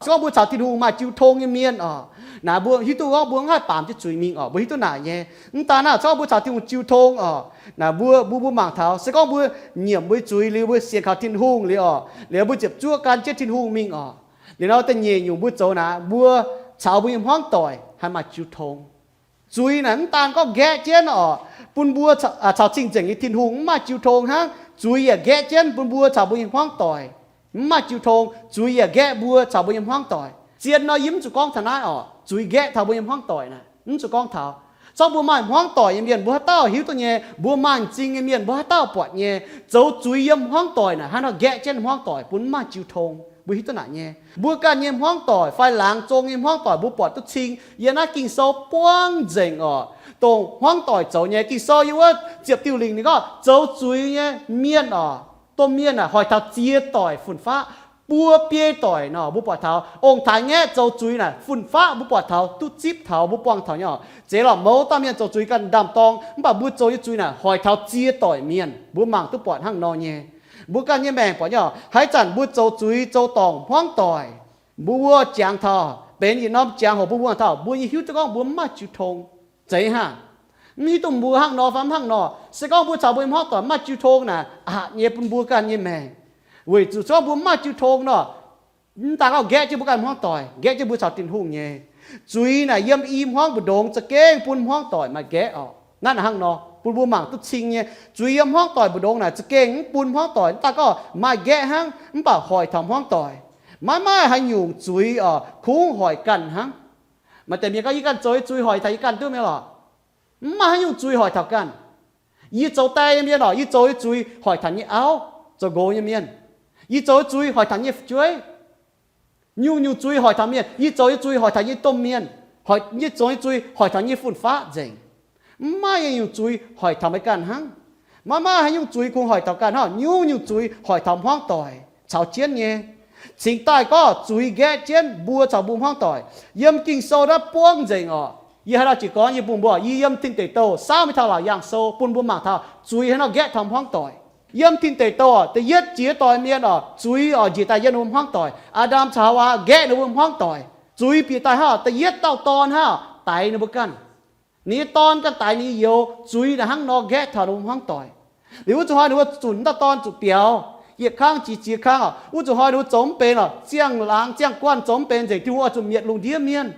se gorngv mbuo caux Tin-Hungh maaih jiu tong nyei mienh oc, naaic mbuo hiuv duqv gorngv mbuo mv haih baamz jienv zuiz mingh oc. Mbuo hiuv duqv naaic nyei. Mv daan naaic, se gorngv mbuo caux Tin-Hungh jiu tong oc, naaic mbuo, mbuo, mbuo mangc taux, se gorngv mbuo nyiemc mbuo nyei zuiz liuz, mbuo sienx kaux Tin-Hungh liuz oc, liuz mbuo ziepc zuoqv gan jienv Tin-Hungh mingh oc, liuz nor da'nyeic nyungc mbuo zoux naaic, mbuo caux mbuo nyei hmuangv doic haih maaih jiu tong. Zuiz naaic mv daan gorngv nqaeqv jienv oc, bun mbuo caux cing-nzengc nyei Tin-Hungh mv maaih jiu tong hnangv. Zuiz yaac nqaeqv jienv bun mbuo caux mbuo nyei hmuangv doic mv maaih jiu tong. Zuiz yaac nqaeqv mbuo caux mbuo nyei hmuangv doic. Zien nor yie mv zuqc gorngv taux naaiv oc. Zuiz nqaeqv taux mbuo nyei hmuangv doic naaic, mv zuqc gorngv taux. Zorqv mbuo maaih hmuangv doic nyei mienh, mbuo haaix dauh hiuv duqv nyei, mbuo maaih m'zing nyei mienh, mbuo haaix dauh buatc nyei, zoux zuiz yiem hmuangv doic naaic hnangv nor nqaeqv jienv hmuangv doic bun mv maaih jiu tong. Mbuo hiuv duqv naaic nyei, mbuo ganh nyei hmuangv doic fai laangz zong nyei hmuangv doic mbuo buatc duqv cing yiem naaiv Ging-Sou buangv nzengc oc. Dongh hmuangv doic zoux nyei. Ging-Sou yiem wuov ziepc diuh lingc ninh gorngv zoux zuiz nyei mienh oc, domh mienh aah, hoic taux ziex doic fun-faqv, buo biei doic nor mbuo buatc taux. Ong-taaix ngaeqv zoux zuiz naaic fun-faqv mbuo buatc taux, duqv zipv taux, mbuo buangh taux nyei oc. Zeiz lorqc, mouz dauh mienh zoux zuiz ganh ndaam-dorng, mv baac mbuo zoux nyei zuiz naaic hoic taux ziex doic mienh. Mbuo mangc duqv buatc hnangv nor nyei. Mbuo ganh nyei maengc buatc nyei oc, haaix zanc mbuo zoux zuiz zoux dorngc hmuangv doic, mbuo wuov jangx taux benx yietc norm jangx-hoc mbuo mbuangh taux, mbuo nyei hiuv duqv gorngv mbuo mv maaih jiu tong. Zeiz hnangv, mv hiuv duqv mbuo hnangv nor fai mv hnangv nor. Se gorngv mbuo caux mbuo nyei hmuangv doic mv maaih jiu tong naaic, aqc nyei bun mbuo ganh nyei maengc. Weic zuqc se gorngv mbuo mv maaih jiu tong nor, mv daan gauh nqaeqv jienv mbuo ganh hmuangv doic, nqaeqv jienv mbuo caux Tin-Hungh nyei. Zuiz naaic yiem i hmuangv mbu'ndongx za'gengh bun hmuangv doic maaih nqaeqv oc. Naaiv hnangv nor bun mbuo mangc duqv cing nyei. Zuiz yiem hmuangv doic mbu'ndongx naaic za'gengh mv bun hmuangv doic mv daan gauh maaih nqaeqv hnangv, mv baac hoic taux hmuangv doic. Maiv maaih haaix nyungc zuiz oc kungx hoic ganh hnangv. Maaih deix mienh gorngv, yie ganh zoux nyei zuiz hoic taux yie ganh duqv mienh lorqc. Mv maaih haaix nyungc zuiz hoic taux ganh. Yie zoux die nyei mienh oc, yie zoux nyei zuiz hoic taux nyei auv, zoux nqox nyei mienh. Yie zoux nyei zuiz hoic taux nyei fu'jueiv. Nyungc-nyungc zuiz hoic taux mienh. Yie zoux nyei zuiz hoic taux nyei domh mienh. Yie zoux nyei zuiz hoic taux nyei fun-faqv nzengc. Mv maaih nyungc zuiz hoic taux meih ganh hnangv. Maiv maaih haaix nyungc zuiz kungx hoic taux ganh hnangv. Nyungc-nyungc zuiz hoic taux hmuangv doic caux jienv nyei. Cingx daaih gorngv zuiz nqaeqv jienv mbuo caux mbuo hmuangv doic. Yiem Ging-Sou naaiv buangv nzengc oc. Yie haaix dauh jiez gorn yie bun mbuo, yie yiem Tin Deic Douh saauv mingh taux Laauc Yaangh Sou bun mbuo mangc taux zuiz haaix nor nqaeqv taux hmuangv doic. Yiem Tin Deic Douh oc, da'yietv jiex doic mienh oc, zuiz oc njiec daaih yiem ninh mbuo hmuangv doic. Aa^ndam caux Haawaa nqaeqv ninh mbuo hmuangv doic. Zuiz bieqc daaih hnangv, da'yietv dauh dorn hnangv, daix ninh mbuo ganh. Ninh nyei dorn ganh daix ninh nyei youz. Zuiz naaic hnangv nor nqaeqv taux ninh mbuo hmuangv doic. Liuz wuov zuqc hnoi ninh mbuo zunc dauh dorn zuqc biaux, yietc kangv jiex ziex kangv oc. Wuov zuqc hnoi ninh mbuo zoux mv benx oc, ziangh laangz ziangh guanh zoux mv benx nzengc, Tin-Hungh oix zuqc mietc lungh ndiev mienh.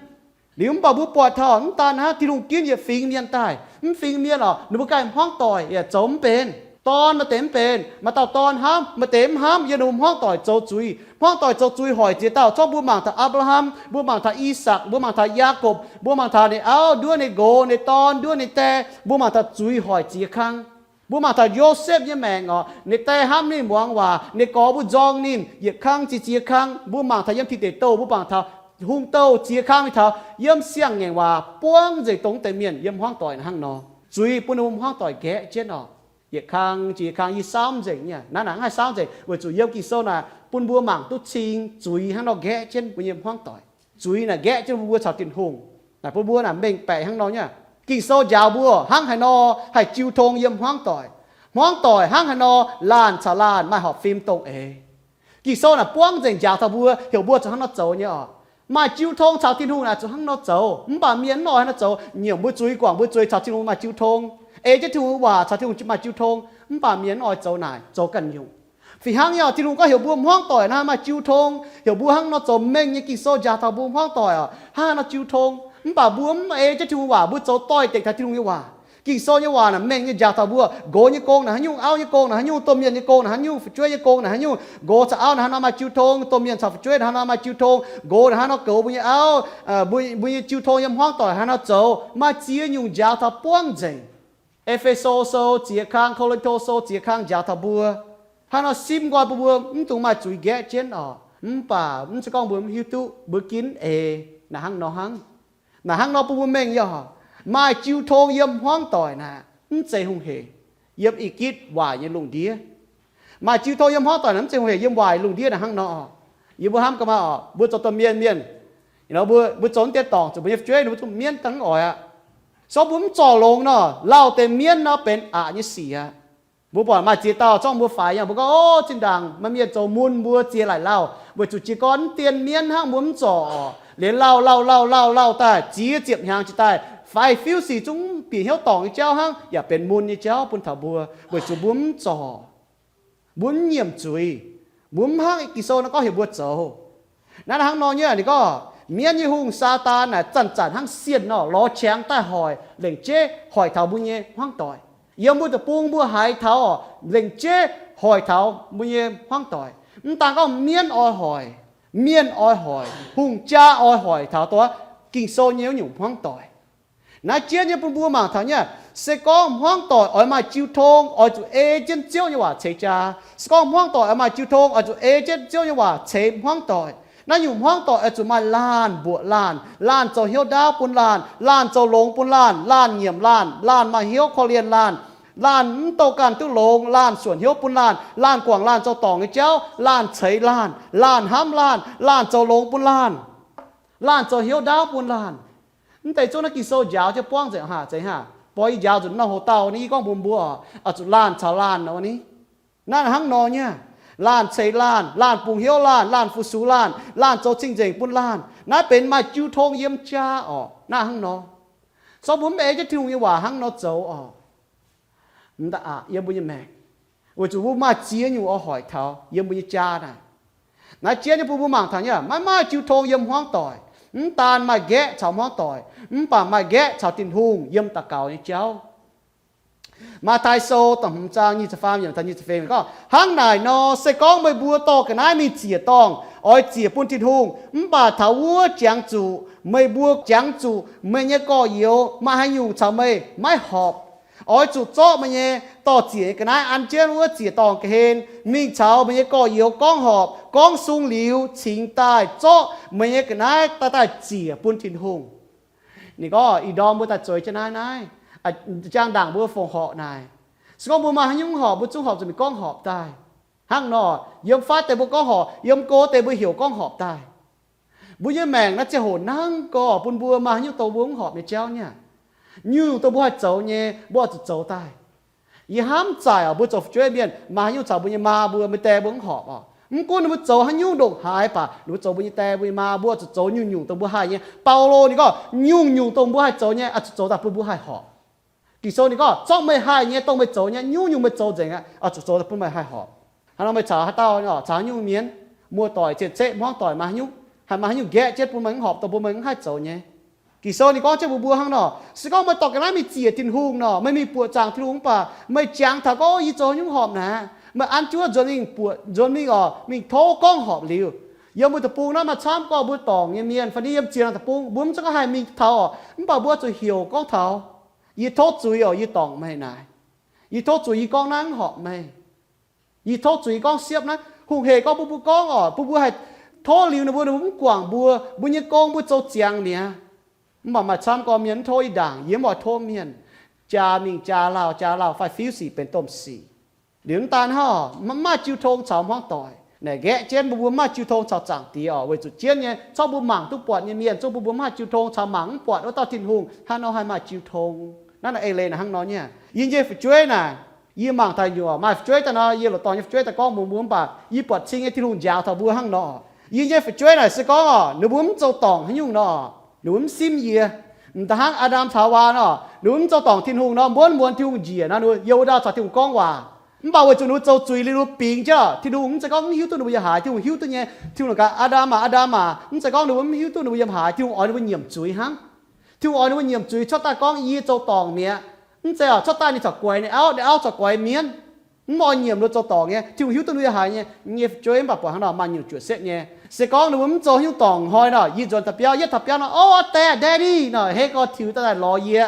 Liuz mv baac mbuo buatc taux mv daan hnangv, Tin-Hungh ginv yietc fingx mienh daaih. Mv fingx mienh oc, ninh mbuo ganh hmuangv doic yaac zoux mv benx. Dorn maaih deix mv benx, maaih dauh dorn hnamv, maaih deix mv hnamv, yiem ninh mbuo hmuangv doic zoux zuiz. Hmuangv doic zoux zuiz hoic ziex dauh. Zorqv mbuo mangc taux Apc^laa^ham, mbuo mangc taux I^sakc, mbuo mangc taux Yaakopv, mbuo mangc taux ninh auv nduov ninh nqox, ninh dorn nduov ninh die, mbuo mangc taux zuiz hoic ziex kangv. Mbuo mangc taux Yosepv nyei maengc oc, ninh die hnamv ninh muangx waac, ninh gorx mbuo nzorng ninh yietc kangv jiex ziex kangv. Mbuo mangc taux yiem Tin Deic Douh, mbuo mangc taux hungh douh ziex kangv mingh taux yiem Siang-Ngaengc Waac buangv nzengc dongh deix mienh yiem hmuangv doic hnangv nor. Zuiz bun ninh mbuo hmuangv doic nqaeqv jienv oc. Yietc kangv jiex yietc kangv yie saauv nzengc nyei. Naaiv naaic mv haih saauv nzengc weic zuqc yiem Ging-Sou naaic bun mbuo mangc duqv cing zuiz hnangv nor nqaeqv jienv mbuo nyei hmuangv doic. Zuiz naaic nqaeqv jienv mbuo caux Tin-Hungh. Naaic bun mbuo naaic mengh baeqc hnangv nor nyei. Ging-Sou njaaux mbuo hnangv haaix nor haih jiu tong yiem hmuangv doic. Hmuangv doic hnangv haaix nor laanh caux laanh maaih horpc fim dongh eix. Ging-Sou naaic buangv nzengc njaaux taux mbuo, heuc mbuo zuqc hnangv nor zoux nyei oc. Maaih jiu tong caux Tin-Hungh naaic zuqc hnangv nor zoux, mv baac mienh mv oix hnangv nor zoux. Nyiemc mbuo zuiz, guangc mbuo zuiz, caux Tin-Hungh maaih jiu tong. Ei jienv Tin-Hungh waac caux Tin-Hungh maaih jiu tong, mv baac mienh mv oix zoux naaic, zoux ganh nyungc. Fih hnangv nyei oc, Tin-Hungh gorngv heuc mbuo hmuangv doic naaic maaih jiu tong, heuc mbuo hnangv nor zoux. Mengh nyei Ging-Sou njaaux taux mbuo hmuangv doic oc, hnangv haaix nor jiu tong. Mv baac mbuo mv ei jienv Tin-Hungh waac, mbuo zoux doix-dekc taux Tin-Hungh nyei waac. Ging-Sou nyei waac naaic mengh nyei njaaux taux mbuo, nqox nyei gong naaic haaix nyungc, auv nyei gong naaic haaix nyungc, domh mienh nyei gong naaic haaix nyungc, fu'jueiv nyei gong naaic haaix nyungc, nqox caux auv naaic haaix nor maaih jiu tong, domh mienh caux fu'jueiv naaic haaix nor maaih jiu tong, nqox naaic haaix nor goux mbuo nyei auv, mbuo, mbuo nyei jiu tong yiem hmuangv doic haaix nor zoux, maaih ziex nyungc njaaux taux buangv nzengc. E^fe^so Sou ziex kang, Ko^lin^to Sou ziex kang njaaux taux mbuo, hnangv nor simv nqoi bun mbuo mv dungx maaih zuiz nqaeqv jienv oc. Mv baac mv zeiz gorngv mbuo mv hiuv duqv, mbuo ginv eix naaic hnangv nor hnangv. Naaic hnangv nor bun mbuo mengh nyei oc. Maaih jiu tong yiem hmuangv doic naaic mv zeiz hungh hec yiem I^gitv waaic nyei lungh ndiev. Maaih jiu tong yiem hmuangv doic naaic mv zeiz hungh hec yiem waaic lungh ndiev naaic hnangv nor oc. Yie mbuo hnamv gaax maah oc, mbuo zoux domh mienh mienh, mbuo, mbuo zoux deix dorngc zuqc mbuo nyei fu'jueiv ninh mbuo duqv mienv dangh oix aqv. Se gorngv mbuo mv zorc longx nor, lauh deix mienv nor benx aqc nyei sic aqv. Mbuo buatc maaih ziex dauh zorqv mbuo faix nyei, mbuo gorngv, O, zinh ndaangc maaih mienh zoux mun mbuo ziex laaic lauh, weic zuqc jiez gorn mv dien mienv hnangv, mbuo mv zorc. Liuz lauh lauh lauh lauh lauh daaih ziex ziepc hnyangx jiex daaih, faix-fiuv sic zungv bieqc hnyouv dorngc nyei jauv hnangv, yaac benx mun nyei jauv bun taux mbuo, weic zuqc mbuo mv zorc. Mbuo mv nyiemc zuiz. Mbuo mv hnangv Ging-Sou nor gorngv heuc mbuo zoux. Naaiv hnangv nor nyei, ninh gorngv mienv nyei hungh, Saadaan, naaic zanc-zanc hnangv sienh nor lorz qangx daaih hoic, lengc jeiv hoic taux mbuo nyei hmuangv doic. Yiem mbuo deic-bung mbuo haiz taux oc, lengc jeiv hoic taux mbuo nyei hmuangv doic. Mv daan gorngv mienv oix hoic, Mienh oix hoic, hungh jaa oix hoic taux dongh Ging-Sou nyei wuov nyungc hmuangv doic. Naaiv jienv nyei bun mbuo mangc taux nyei, se gorngv hmuangv doic oix maaih jiu tong, oix zuqc ei jienv Ziouv nyei waac ceix jaa. Se gorngv hmuangv doic oix maaih jiu tong, oix zuqc ei jienv Ziouv nyei waac ceix hmuangv doic. Naaiv nyungc hmuangv doic oix zuqc maaih laanh mbuoqc laanh, laanh zoux hnyouv ndaauv bun laanh, laanh zoux longx bun laanh, laanh nyiemc laanh, laanh maaih hnyouv korv-lienh laanh, laanh mv douh ganh duqv longx, laanh suonc hnyouv bun laanh, laanh guangc laanh zoux dorngc nyei jauv, laanh ceix laanh, laanh hnamv laanh, laanh zoux longx bun laanh, laanh zoux hnyouv ndaauv bun laanh. Mv deix zungv naaiv Ging-Sou njaaux jienv buangv nzengc haac, zeiz haac. Bor yie njaaux nzunc norm hoc-dauh ni, yie gorngv mbuox mbuo oc, oix zuqc laanh caux laanh nor ni. Naaiv hnangv nor nyei, laanh ceix laanh, laanh bungx hnyouv laanh, laanh fu-sux laanh, laanh zoux cing-nzengc bun laanh. Naaiv benx maaih jiu tong yiem jaa oc. Naaiv hnangv nor, se gorngv mbuo mv ei jienv Tin-Hungh nyei waac hnangv nor zoux oc, mv da'aqc yiem mbuo nyei maengc, weic zuqc mbuo maaih ziex nyungc oix hoic taux yiem mbuo nyei jaa naaic. Naaiv jienv nyei bun mbuo mangc taux nyei, maiv maaih jiu tong yiem hmuangv doic. Mv daan maaih nqaeqv caux hmuangv doic, mv baac maaih nqaeqv caux Tin-Hungh yiem daux gaux nyei jauv. Matv^taai Sou da'hmz zaang nyic ziepc faam yiemc taux nyic ziepc feix gorngv, hnangv naaic nor, se gorngv meih mbuo dorh ga'naaiv mingh ziec dorngh, oix ziec bun Tin-Hungh, mv baac taux wuov jangx zuqc meih mbuo jangx zuqc meih nyei gorx-youz maaih haaix nyungc caux meih maiv horpc, oix zuqc zorqv meih nyei dorh ziec nyei ga'naaiv an jienv wuov ziec dorngh ga'hlen mingh caux meih nyei gorx-youz gorngv horpc, gorngv sung liuz cingx daaih zorqv meih nyei ga'naaiv daaih daaih ziec bun Tin-Hungh. Ninh gorngv ih ndorm mbuo daaih zueiz jienv naaiv naaiv, jang ndaangc mbuo fongc horc naaic. Se gorngv mbuo maaih haaix nyungc horpc, mbuo zungv horpc zuqc mingh gorngv horpc daaih. Hnangv nor, yiem fatv deix mbuo gorngv horpc, yiem go deix mbuo heuc gorngv horpc daaih. Mbuo nyei maengc naaiv ziangh hoc hnangv gorx bun mbuo maaih haaix nyungc dongh mbuo mv horpc nyei jauv nyei. Nyungc-nyungc dongh mbuo haih zoux nyei, mbuo oix zuqc zoux daaih. Yie hnamv zaaic oc, mbuo zoux fu'jueiv mienh, maaih haaix nyungc caux mbuo nyei maa mbuo, mbuo nyei die mbuo mv horpc oc. Mv gunv ninh mbuo zoux haaix nyungc ndongc haaix baac, ninh mbuo zoux mbuo nyei die mbuo nyei maa, mbuo oix zuqc zoux nyungc-nyungc dongh mbuo haih nyei. Baulo ninh gorngv, nyungc-nyungc dongh mbuo haih zoux nyei, oix zuqc zoux daaih bun mbuo haih horpc. Ging-Sou ninh gorngv, zorqv meih haih nyei dongh meih zoux nyei, nyungc-nyungc meih zoux nzengc aqv, oix zuqc zoux daaih bun meih haih horpc. Hnangv nor meih caux haaix dauh, caux haaix nyungc mienh, muoz-doic, cien-ceqv, hmuangv-doic, maaih haaix nyungc haih maaih haaix nyungc nqaeqv jienv bun meih mv horpc, dongh bun meih mv haih zoux nyei. Ging-Sou ninh gorngv jienv mbuox mbuo hnangv nor, se gorngv meih dorh ga'naaiv mingh ziec Tin-Hungh nor, meih mingh buoqc zaangc Tin-Hungh mv baac meih jangx taux gorngv, yie zoux haaix nyungc horpc naaic, meih an jienv wuov nzuonx mingh buoqc, nzuonx mingh oc, mingh tov gorngv horpc liuz. Yiem mbuo deic-bung naaiv maaih camv gorngv mbuo dorngc nyei mienh fai ni yiem ziex norm deic-bung, mbuo mv zeiz gorngv haih mingh taux oc, mv baac mbuo oix zuqc heuc gorngv taux, yie tov zuiz oc, yie dorngc meih naaic. Yie tov zuiz, yie gorngv naaiv mv horpc meih. Yie tov zuiz, yie gorngv siepv naaiv. Hungh hec gorngv bun mbuo gorngv oc, bun mbuo haih tov liuz ninh mbuo, ninh mbuo mv guangc mbuo, mbuo nyei gong mbuo zoux ziangx mi'aqv. Mv baac maaih camv gorngv mienh mv tov yie ndaangc, yie mv oix tov mienh. Jaa mingh jaa lauh, jaa lauh fai fiuv sic benx domh sic. Liuz mv daan hnangv, mv maaih jiu tong caux hmuangv doic. Naaic nqaeqv jienv mbuo mbuo mv maaih jiu tong caux Zaangc Diex oc, weic zuqc jienv nyei, zorqv mbuo mangc duqv buatc nyei mienh zungv bun mbuo mv maaih jiu tong caux mangc mv buatc wuov dauh Tin-Hungh, haaix nor haih maaih jiu tong? Naaiv naaic eix leiz naaic hnangv nor nyei. Yie nyei fu'jueiv naaic, yie mangc taux nyuoqc maaih fu'jueiv daaih nor, yie loz-dorngh nyei fu'jueiv daaih gorngv mbuox mbuo mv baac, yie buatc cing nyei Tin-Hungh njaaux taux mbuo hnangv nor. Yie nyei fu'jueiv naaic se gorngv oc, ninh mbuo mv zoux dorngc haaix nyungc nor, ninh mbuo mv simv yie. M'daaih hnangv Aa^ndam caux Haawaa nor, ninh mbuo mv zoux dorngc Tin-Hungh nor, mbuonv muonz Tin-Hungh njiec nor, ninh mbuo yiem wuov ndaauh caux Tin-Hungh gorngv waac. Mv baac weic zuqc ninh mbuo zoux zuiz liuz ninh mbuo bingx jienv, Tin-Hungh mv zeiz gorngv mv hiuv duqv ninh mbuo yiem haaix, Tin-Hungh hiuv duqv nyei. Tin-Hungh gaax, Aa^ndam aac, Aa^ndam aac, mv zeiz gorngv ninh mbuo mv hiuv duqv ninh mbuo yiem haaix, Tin-Hungh oix ninh mbuo nyiemc zuiz hnangv. Tin-Hungh oix ninh mbuo nyiemc zuiz cuotv daaih gorngv yie zoux dorngc mi'aqv. Mv zeiz oc, cuotv daaih ninh corc guaix ninh auv, ninh auv corc guaix mienv. Mv oix nyiemc ninh mbuo zoux dorngc nyei. Tin-Hungh hiuv duqv ninh mbuo yiem haaix nyei. Yie nyei fu'jueiv mv baac buatc hnangv nor maaih nyungc juoqc setv nyei. Se gorngv ninh mbuo mv zoux haaix nyungc dorngc hnoi nor, yie nzuonx daaih biauv, yietv taux biauv nor, O, Dad, Daddy nor, hei gorx tiux daaih lorz yie.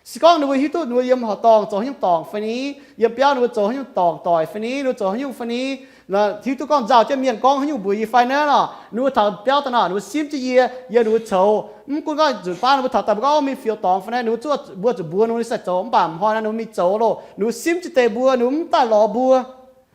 Se gorngv ninh mbuo hiuv duqv ninh mbuo yiem horqc dorngh zoux haaix nyungc dorngc fai ni, yiem biauv ninh mbuo zoux haaix nyungc dorngc doic fai ni, ninh mbuo zoux haaix nyungc fai ni, hiuv duqv gorngv nzauh jienv mienh gorngv haaix nyungc mbuox yie fai naaiv nor, ninh mbuo taux biauv daaih nor, ninh mbuo simv jienv yie, yiem ninh mbuo coux. Mv gunv gorngv nzunc baav ninh mbuo taux daaih mbuo gorngv, O, mingh fioux dorngx fai naaiv, ninh mbuo zuqc, mbuo zuqc mbuox ninh mbuo, ninh sai zoux, mv baac m'hnoi naaiv ninh mbuo mingh zoux loh, ninh mbuo simv jienv deix mbuo, ninh mbuo mv daaih lorz mbuo.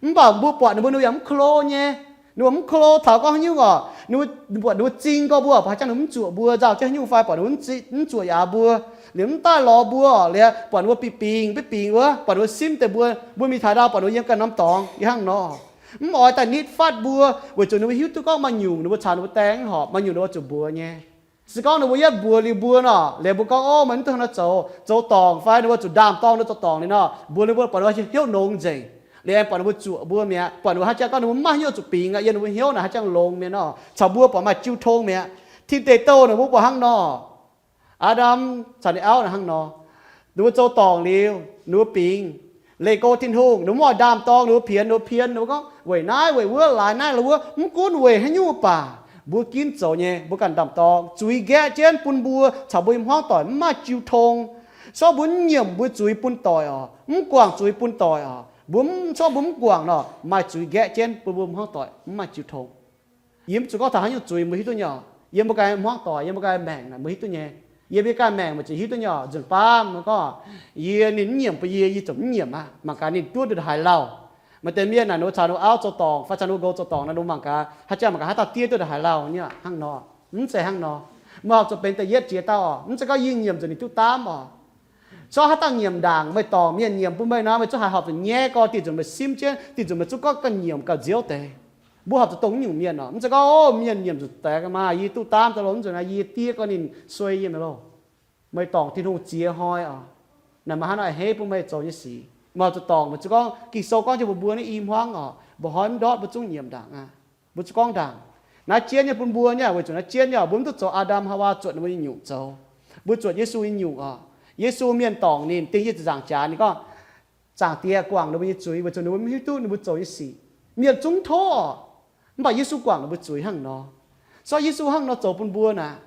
Mv baac mbuo buatc ninh mbuo, ninh mbuo yaac mv klo nyei. Ninh mbuo mv klo taux gorngv haaix nyungc oc. Ninh mbuo buatc ninh mbuo zing gorx mbuo, buatc haaix jangx ninh mbuo mv zuoqc mbuo, nzauh jienv haaix nyungc fai buatc ninh mbuo mv zuoqc yaac mbuo, liuz mv daaih lorz mbuo oc, liuz buatc ninh mbuo bingx bingx, bingx bingx wuov, buatc ninh mbuo simv deix mbuo, mbuo mingh taux ndau buatc ninh mbuo yiem ganh norm dorngx, yie hnangv nor. Mv oix daaih nitv fatv mbuo, weic zuqc ninh mbuo hiuv duqv gorngv maaih nyungc ninh mbuo caux ninh mbuo die mv horpc, maaih nyungc ninh mbuo zuqc mbuox nyei. Se gorngv ninh mbuo yietv mbuox liuz mbuo nor, liuz mbuo gorngv, O, meih mv duqv hnangv naaiv zoux, zoux dorngc fai ninh mbuo zuqc ndaam-dorng ninh mbuo zoux dorngc liuz nor, mbuox ninh mbuo buatc ninh mbuo hnyouv nongx nzengc, liuz aengx buatc ninh mbuo zuoqc mbuo mi'aqv, buatc ninh mbuo haaix jangx gorngv ninh mbuo mv maaih hnyouv zuqc bingx aqv, yiem ninh mbuo hnyouv naaic haaix jangx longx mi'aqv nor, caux mbuo buatc maaih jiu tong mi'aqv. Tin deic douh ninh mbuo buatc hnangv nor, Aa^ndam caux ninh auv naaic hnangv nor, ninh mbuo zoux dorngc liuz, ninh mbuo bingx, leih go Tin-Hungh, ninh mbuo mv oix ndaam-dorng ninh mbuo, pien ninh mbuo, pien ninh mbuo gorngv weic naaiv weic wuov, laaix naaiv laaix wuov, mv gunv weic haaix nyungc baac, Mbuo ginv zoux nyei, mbuo ganh ndaam-dorng. Zuiz nqaeqv jienv bun mbuo caux mbuo nyei hmuangv doic mv maaih jiu tong. Sorng mbuo mv nyiemc mbuo zuiz bun doic oc, mv guangc zuiz bun doic oc. Mbuo mv, sorng mbuo mv guangc nor, maaih zuiz nqaeqv jienv bun mbuo hmuangv doic mv maaih jiu tong. Yie mv zuqc gorngv taux haaix nyungc zuiz mbuo hiuv duqv nyei oc. Yiem mbuo ganh hmuangv doic, yiem mbuo ganh maengc naaic mbuo hiuv duqv nyei. Yiem yie ganh maengc mbuo zuqc hiuv duqv nyei oc. Nzunc baav mbuo gorngv, yie ninh mv nyiemc bun yie, yie ziouc mv nyiemc aqv. Mangc gaax ninh duqv nduqc haaix lauh. Maaih deix mienh naaic ninh caux ninh auv zoux dorngc fai caux ninh nqox zoux dorngc naaic, ninh mangc gaax haaix jangx mangc gaax haaix dauh diev duqv nduqc haaix lauh nyei hnangv nor. Mv zeiz hnangv nor. Meih horpc zuqc benx da'yietv jiex dauh oc. Mv zeiz gorngv yie nyiemc nzunc ninh duqv daamv oc. Sorng haaix dauh nyiemc ndaangc meih dorngc mienh nyiemc bun meih nor, meih zungv haih horpc zuqc nyaiv gorx, diuh nzunc meih simv jienv, diuh nzunc meih zungv gorngv ganh nyiemc gauh nziouv deix. Mbuo horpc zuqc dongh naaiv nyungc mienh oc. Mv zeiz gorngv, o, mienh nyiemc nzunc deix maaih yie duqv daamv daaih loh, mv nzunc naaiv yie diev gorx ninh suei yie mi'aqv loh. Meih dorngc Tin-Hungh ziex hnoi oc. Naaic maaih haaix nor a'hneiv bun meih zoux nyei sic? Meih horpc zuqc dorngc, meih zuqc gorngv Ging-Sou gorngv jienv mbuox mbuo naaiv i hmuangv oc, mba'hnoi mv ndortv mbuo zungv nyiemc ndaangc aqv. Mbuo zuqc gorngv ndaangc. Naaiv jienv nyei bun mbuo nyei, weic zuqc naaiv jienv nyei oc, mbuo mv duqv zoux Aa^ndam Haawaa zuotc ninh mbuo nyei nyungc zoux. Mbuo zuotc Yesu nyei nyungc oc. Yesu mienh dorngc ninh, dingh yie ziepc nzaangc jaax ninh gorngv, Zaangc Diex guangc ninh mbuo nyei zuiz, weic zuqc ninh mbuo mv hiuv duqv ninh mbuo zoux nyei sic. Mienh zungv mv tov oc. Mv baac Yesu guangc ninh mbuo zuiz hnangv nor. Sorng Yesu hnangv nor zoux bun mbuo naaic,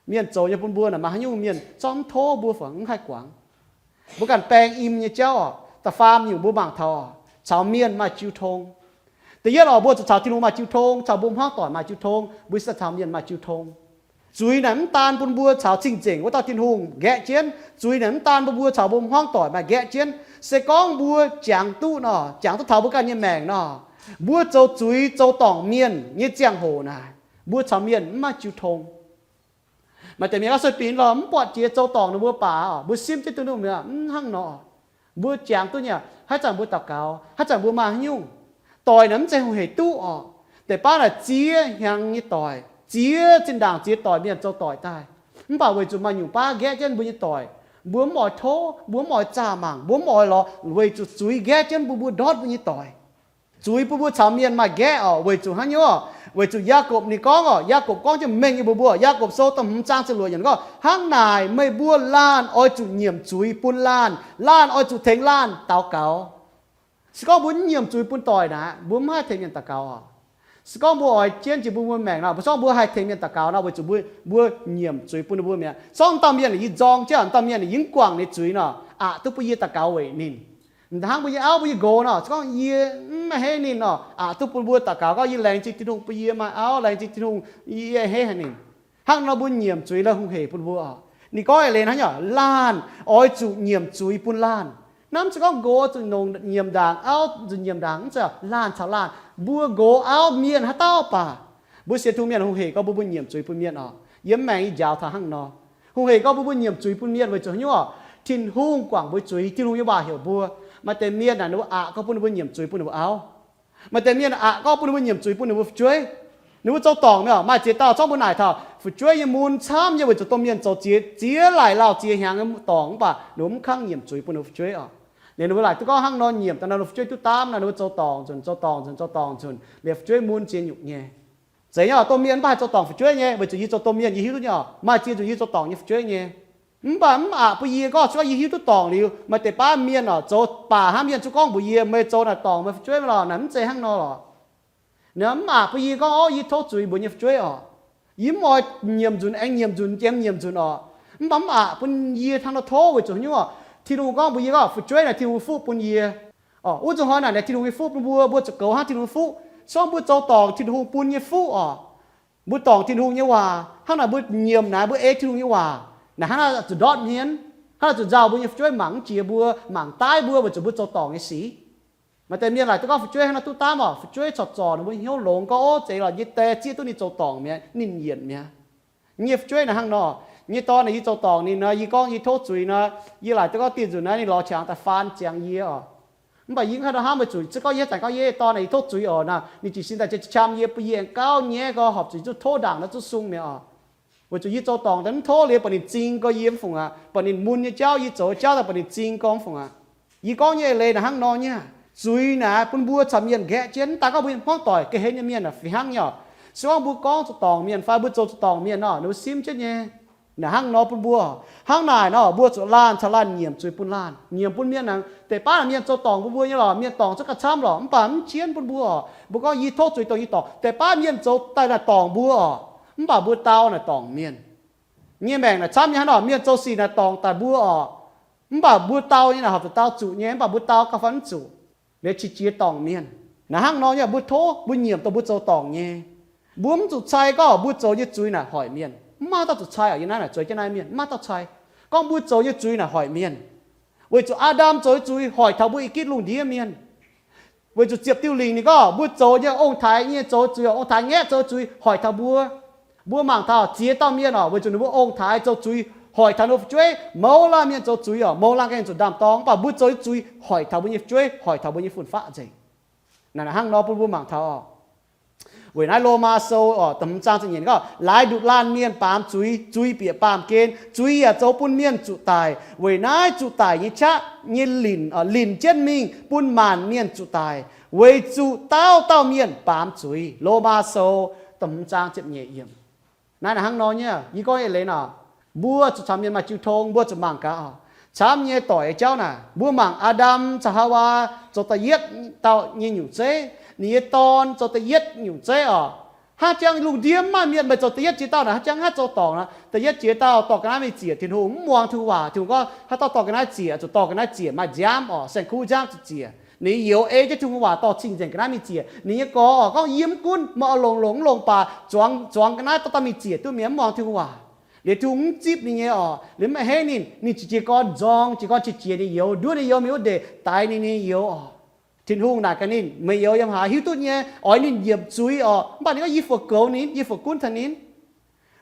mienh zoux nyei bun mbuo naaic, maaih haaix nyungc mienh zorqv mv tov mbuo fai mv haih guangc? Mbuo ganh baeng im nyei jauv oc. Da'faam nyungc mbuo mangc taux oc, caux mienh maaih jiu tong. Da'yietv oc, mbuo zuqc caux Tin-Hungh maaih jiu tong, caux mbuo hmuangv doic maaih jiu tong, mbuo se caux mienh maaih jiu tong. Zuiz naaic mv daan bun mbuo caux cing-nzengc wuov dauh Tin-Hungh nqaeqv jienv. Zuiz naaic mv daan bun mbuo caux mbuo hmuangv doic maaih nqaeqv jienv. Se gorngv mbuo jangx duqv nor, jangx duqv taux mbuo ganh nyei maengc nor, mbuo zoux zuiz zoux dorngc mienh nyei ziangh hoc naaic, mbuo caux mienh mv maaih jiu tong. Maaih deix mienh gorngv sueih binc lorh, mv buatc jiex zoux dorngc ninh mbuo baac oc, mbuo simv jienv duqv ninh mbuo mv hnangv nor. Mbuo jangx duqv nyei, haaix zanc mbuo daux gaux, haaix zanc mbuo maaih haaix nyungc, doic naaic mv zeiz hungh hec duqv oc. Deix baav naaic ziex hnyangx nyei doic, ziex zinh ndaangc ziex doic mienh zoux doic daaih. Mv baac weic zuqc maaih nyungc baav nqaeqv jienv mbuo nyei doic, mbuo mv oix tov, mbuo mv oix zaah mangc, mbuo mv oix lorz, weic zuqc zuiz nqaeqv jienv mbuo, mbuo ndortv mbuo nyei doic. Zuiz bun mbuo caux mienh maaih nqaeqv oc, weic zuqc hnangv nyungc oc. Weic zuqc Yaagorpc ninh gorngv oc, Yaagorpc gorngv jienv mengh nyei mbuox mbuo, Yaagorpc Sou da'hmz zaang ziepc luoqc yiemc gorngv, Hnangv naaic meih mbuo laanh oix zuqc nyiemc zuiz bun laanh, laanh oix zuqc tengx laanh daux gaux. Se gorngv mbuo mv nyiemc zuiz bun doic naaic, mbuo mv haih tengx mienh daux gaux oc. Se gorngv mbuo oix jienv jiex mbuo mbuo maengc nor, mbuo zorqv mbuo haih tengx mienh daux gaux nor, weic zuqc mbuo, mbuo nyiemc zuiz bun ninh mbuo mi'aqv. Zorqv dauh mienh yie nzorng jienv, dauh mienh yie mv guangc ninh zuiz nor, aqc duqv bun yie daux gaux weic ninh. Hnangv mbuo nyei auv mbuo nyei nqox nor, se gorngv yie mv a'hneiv ninh nor, aqc duqv bun mbuo daux gaux gorngv yie laengz zingh Tin-Hungh bun yie maaih auv, laengz zingh Tin-Hungh yie a'hneiv haic ninh. Hnangv nor mbuo nyiemc zuiz lorh hungh hec bun mbuo oc. Ninh gorngv eix leiz hnangv nyei, laanh oix zuqc nyiemc zuiz bun laanh. Naaiv mv zeiz gorngv nqox zuqc nongc nyiemc ndaangc, auv zuqc nyiemc ndaangc, mv zeiz, laanh caux laanh, mbuo nqox auv mienh haaix dauh baac, mbuo sienx Tin-Hungh mienh hungh hec gorngv mbuo mbuo nyiemc zuiz bun mienh oc. Yie mv maengc yie njaaux taux hnangv nor. Hungh hec gorngv mbuo mbuo nyiemc zuiz bun mienh weic zuqc haaix nyungc oc? Tin-Hungh guangc mbuo zuiz, Tin-Hungh nyei waac heuc mbuo. Maaih deix mienh naaic ninh mbuo aqc gorngv bun ninh mbuo nyiemc zuiz bun ninh mbuo auv. Maaih deix mienh aqc gorngv bun ninh mbuo nyiemc zuiz bun ninh mbuo fu'jueiv. Ninh mbuo zoux dorngc mi'aqv, maaih ziex dauh zorqv mbuo naaic taux fu'jueiv nyei mun camv nyei weic zuqc domh mienh zoux ziex, ziex laaic lauh ziex hnyangx nyei dorngc mv baac ninh mbuo mv kangv nyiemc zuiz bun ninh mbuo fu'jueiv oc. Liuz ninh mbuo laaic duqv gorngv hnangv nor nyiemc daaih nor, ninh fu'jueiv duqv daamv nor, ninh mbuo zoux dorngc nzunc, zoux dorngc nzunc, zoux dorngc nzunc, liuz fu'jueiv mun ziex nyungc nyei. Zeiz nyei oc, domh mienh mv baac haih zoux dorngc fu'jueiv nyei, weic zuqc yie zoux domh mienh yie hiuv duqv nyei oc, maaih ziex nzunc yie zoux dorngc nyei fu'jueiv nyei. Mv baac mv aqc bun yie gorngv, se gorngv yie hiuv duqv dorngc liuz, maaih deix baav mienh oc, zoux baac hnangv mienh zungv gorngv mbuox yie, meih zoux naaic dorngc meih fu'jueiv lorh, naaic mv zeiz hnangv nor lorqc. Naaic mv aqc bun yie gorngv, o, yie tov zuiz mbuox nyei fu'jueiv oc. Yie mv oix nyiemc nzunc, aengx nyiemc nzunc, jiem nyiemc nzunc oc. Mv baac mv aqc bun yie hnangv nor tov weic zuqc haaix nyungc oc? Tin-Hungh gorngv mbuox yie gorngv fu'jueiv naaic Tin-Hungh nyei fuqv bun yie. Oc, wuov nzunc hnoi naaic naaic Tin-Hungh nyei fuqv bun mbuo, mbuo zuqc goux hnangv Tin-Hungh nyei fuqv. Se gorngv mbuo zoux dorngc Tin-Hungh bun nyei fuqv oc, mbuo dorngc Tin-Hungh nyei waac, hnangv naaic mbuo nyiemc naaic mbuo ei Tin-Hungh nyei waac, naaic hnangv naaic zuqc ndortv hmien, hnangv naaic zuqc nzauh mbuo nyei fu'jueiv mangc mv jiex mbuo, mangc daiv mbuo weic zuqc mbuo zoux dorngc nyei sic. Maaih deix mienh laaic duqv gorngv fu'jueiv hnangv naaiv duqv daamv oc, fu'jueiv corc zorc ninh mbuo hnyouv longx gorngv, ov, zeiz lorqc, yie die zieqv duqv ninh zoux dorngc mi'aqv, ninh yienc mi'aqv. Nyie fu'jueiv naaic hnangv nor, nyei dorn naaic yie zoux dorngc ninh nor, yie gorngv yie tov zuiz nor, yie laaic duqv gorngv dieh nzunc naaiv ninh lorz qangx daaih faan ziangx yie oc. Mv baac yie mv haih hnamv weic zuqc se gorngv yie haaix zanc gorngv yie dorn naaic yie tov zuiz oc naaic, ninh jiez sin daaih qam yie bun yie aengx gauh nyaiv gorx horpc zuqc zuqc tov ndaangc naaiv zuqc sung mi'aqv oc. Weic zuqc yie zoux dorngc daaih mv tov liuz buatc ninh zing gorx yie mv fungc aqv, buatc ninh mun nyei jauv, yie zoux jauv daaih buatc ninh zing gorx mv fungc aqv. Yie gorngv nyei eix leiz naaic hnangv nor nyei. Zuiz naaic bun mbuo caux mienh nqaeqv jienv, mv daan gorngv mbuo nyei hmuangv doic ga'hlen nyei mienh naaic fih hnangv nyei oc. Se gorngv mbuo gorngv zoux dorngc mienh fai mbuo zoux zoux dorngc mienh nor, ninh mbuo simv jienv nyei. Naaic hnangv nor bun mbuo, hnangv naaic nor mbuo zuqc laanh caux laanh nyiemc zuiz bun laanh. Nyiemc bun mienh aeqv, deix baav mienh zoux dorngc bun mbuo nyei lorqc, mienh dorngc cuotv gauh camv lorqc, mv baac mv qienv bun mbuo oc. Mbuo gorngv yie tov zuiz dongh yie dorngc, deix baav mienh zoux daaih naaic dorngc mbuo oc, mv baac mbuo dau naaic dorngc mienh. Nyei maengc naaic camv nyei hnangv nor, mienh zoux sic naaic dorngc daaih mbuo oc, mv baac mbuo dau nyei naaic horpc zuqc dau zuqc nyei, mv baac mbuo dau gauh fai mv zuqc, liuz qiex jiez dorngc mienh. Naaic hnangv nor nyei, mbuo tov mbuo nyiemc dongh mbuo zoux dorngc nyei. Mbuo mv zuqc cai gorngv mbuo zoux nyei zuiz naaic hoic mienh. Mv maaih dauh zuqc cai oc, yie naaiv naaic zueiz jienv naaiv mienh mv maaih dauh cai gorngv mbuo zoux nyei zuiz naaic hoic mienh. Weic zuqc Aa^ndam zoux nyei zuiz hoic taux mbuo i gitv lungh ndiev mienh. Weic zuqc ziepc diuh lingc ninh gorngv mbuo zoux nyei ong-, taaix nyei zoux zuiz, ong-taaix ngaeqv zoux zuiz hoic taux mbuo. Mbuo mangc taux ziex dauh mienh oc, weic zuqc ninh mbuo ong-taaix zoux zuiz hoic taux ninh mbuo fu'jueiv. Mouz laanh mienh zoux zuiz oc, mouz laanh gengh zuqc ndaam-dorng, mv baac mbuo zoux nyei zuiz hoic taux mbuo nyei fu'jueiv, hoic taux mbuo nyei fun-faqv nzengc. Naaic hnangv nor bun mbuo mangc taux oc. Weic naaiv Lomaa Sou oc, da'hmz zaang ziepc nyeic ninh gorngv, laaix nduqc laanh mienh baamz zuiz, zuiz bieqc baamh gen, zuiz yaac zoux bun mienh zuqc daic. Weic naaiv zuqc daic nyei qaqv nyei linc, linc jienv mingh bun maanc mienh zuqc daic, weic zuqc dauh dauh mienh baamz zuiz. Lomaa Sou da'hmz zaang ziepc nyeic yiemc. Naaiv naaic hnangv nor nyei, yie gorngv eix leiz nor, mbuo zuqc caux mienh maaih jiu tong, mbuo zuqc mangc gaax oc. Camv nyei doic nyei jauv naaic, mbuo mangc Aa^ndam caux Haawaa zoux da'yietv dauh nyei nyungc zeiv, ninh nyei dorn zoux da'yietv nyungc zeiv oc. Hnangv jangv lungh ndiev maaih mienh meih zoux da'yietv jiex dauh naaic, hnangv jangv haaix zoux dorngc nor, da'yietv jiex dauh dorh ga'naaiv mingh ziec Tin-Hungh, mv muangx Tin-Hungh waac. Tin-Hungh gorngv haaix dauh dorh ga'naaiv ziec, zuqc dorh ga'naaiv ziec maaih nziaamv oc, saeng-kuv nziaamv zuqc ziec. Ninh youz ei jienv Tin-Hungh waac dorh cing-nzengc ga'naaiv mingh ziec. Ninh nyei gorx oc gorngv, yie mv gunv meih oix longx longx mv longx baac zuangx, zuangx ga'naaiv dorh daaih mingh ziec duqv mi'aqv, mv muangx Tin-Hungh waac. Liuz Tin-Hungh mv zipv ninh nyei oc, liuz mv a'hneiv ninh, ninh ziouc jiez gorn nzorng, jiez gorn qiex jiez ninh youz, nduov ninh youz mingh wuov ndeic daix ninh nyei youz oc. Tin-Hungh naaic gaax ninh, meih youz yiem haaix, hiuv duqv nyei, oix ninh yiemc zuiz oc, mv baac ninh gorngv, yie fu'goux ninh, yie fu'gunv taux ninh.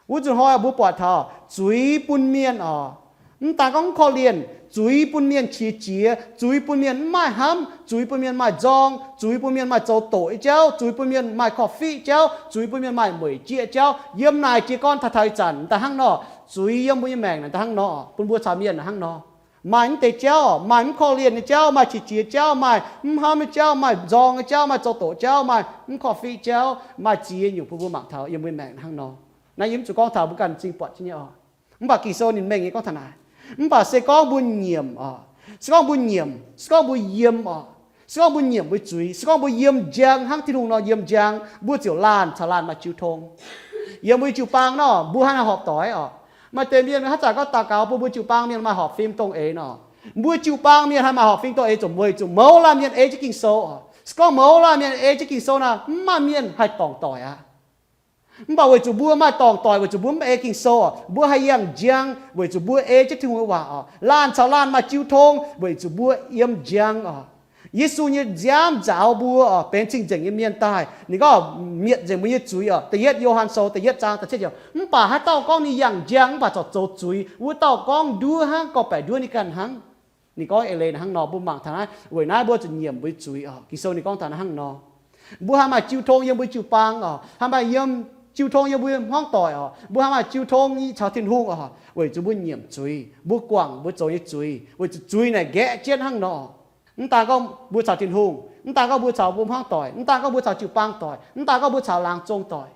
Wuov nzunc hnoi mbuo buatc taux zuiz bun mienh oc, mv daan gorngv mv korv-lienh, zuiz bun mienh qiex jiez, zuiz bun mienh mv maaih hnamv, zuiz bun mienh maaih nzorng, zuiz bun mienh maaih zoux doqc nyei jauv, zuiz bun mienh maaih korv-fiqv jauv, zuiz bun mienh maaih mueic jieqv jauv. Yiem naaic jiez gorn taux taux ih zanc daaih hnangv nor, zuiz yiem mbuo nyei maengc naaic daaih hnangv nor, bun mbuo caux mienh naaic hnangv nor. Maaih mv deix jauv, maaih mv korv-lienh nyei jauv, maaih qiex jiez jauv, maaih mv hnamv nyei jauv, maaih nzorng nyei jauv, maaih zoux doqc jauv, maaih mv korv-fiqv jauv, maaih ziex nyungc bun mbuo mangc taux yiem mbuo maengc hnangv nor. Naaiv yie mv zuqc gorngv taux, mbuo ganh m'zing buatc jienv nyei oc. Mv baac Ging-Sou ninh mengh nyei gorngv taux naaic, mv baac se gorngv mbuo nyiemc oc, se gorngv mbuo nyiemc, se gorngv mbuo yiem oc, se gorngv mbuo nyiemc mbuo zuiz, se gorngv mbuo yiem njang hnangv Tin-Hungh nor yiem njang, mbuo ziouc laanh caux laanh maaih jiu tong. Yiem mbuo jiu-baang nor, mbuo haih horpc doic oc. Maaih deix mienh haaix zanc gorngv daux gaux bun mbuo jiu-baang mienh maaih horpc fim dongh eix nor, mbuo jiu-baang mienh haih maaih horpc fim dongh eix ziouc weic zuqc mouz laanh mienh ei jienv Ging-Sou oc. Se gorngv mouz laanh mienh ei jienv Ging-Sou nor, mv maaih mienh haih dorngc doic aqv. Mv baac weic zuqc mbuo maaih dorngc doic, weic zuqc mbuo mv ei Ging-Sou oc, mbuo haih yangh njang weic zuqc mbuo ei jienv Tin-Hungh nyei waac oc. Laanh caux laanh maaih jiu tong weic zuqc mbuo yiem njang oc. Yesu nyei nziaamv nzaaux mbuo oc, benx cing-nzengc nyei mienh daaih. Ninh gorngv mietc nzengc mbuo nyei zuiz oc. Da'yietv Yo^han Sou da'yietv zaang da'cietv yiemc. Mv baac haaix dauh gorngv ninh yangh njang mv baac corc zoux zuiz, wuov dauh gorngv nduov hnangv gorngv-baeqc nduov ninh ganh hnangv. Ninh gorngv eix leiz hnangv nor, mbuo mangc taux naaiv. Weic naaiv mbuo zuqc nyiemc mbuo nyei zuiz oc. Ging-Sou ninh gorngv taux naaiv hnangv nor. Mbuo haih maaih jiu tong yiem mbuo jiu-baang oc, haih maaih yiem jiu tong yiem mbuo hmuangv doic oc, mbuo haih maaih jiu tong caux Tin-Hungh oc, weic zuqc mbuo nyiemc zuiz, mbuo guangc mbuo zoux nyei zuiz, weic zuqc zuiz naaic nqaeqv jienv hnangv nor. Mv daan gorngv mbuo caux Tin-Hungh, mv daan gorngv mbuo caux mbuo hmuangv doic, mv daan gorngv mbuo caux jiu-baang doic, mv daan gorngv mbuo caux laangz zong doic,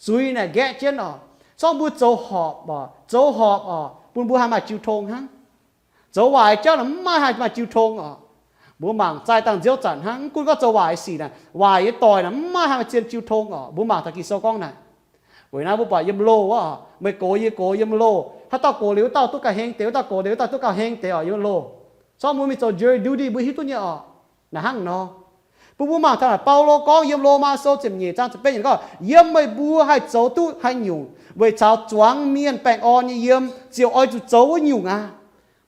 zuiz naaic nqaeqv jienv oc. Zorqv mbuo zoux horpc oc, zoux horpc oc, bun mbuo haih maaih jiu tong hnangv. Zoux waaic jauv naaic mv maaih haih maaih jiu tong oc. Mbuo mangc zaih dangh nziouv zanc hnangv, mv gunv gorngv zoux waaic sic naaic, waaic nyei doic naaic mv maaih haih maaih zien jiu tong oc. Mbuo mangc taux Ging-Sou gorngv naaic. Weic naaiv mbuo buatc yiem loh wuov, meih gox yie gox yiem loh, haaix dauh gox liuz wuov dauh duqv gauh heng deix, wuov dauh gox liuz wuov dauh duqv gauh heng deix oc, yiem loh. Zorqv mbuo mingh zoux jury duty mbuo hiuv duqv nyei oc. Naaic hnangv nor, bun mbuo mangc taux naaic Baulo gorngv yiem Lomaa Sou ziepc nyeic zaang ziepc betv yiemc gorngv, yiem meih mbuo haih zoux duqv haaix nyungc weic caux zuangx mienh baengh orn nyei yiem, ziouc oix zuqc zoux wuov nyungc aqv.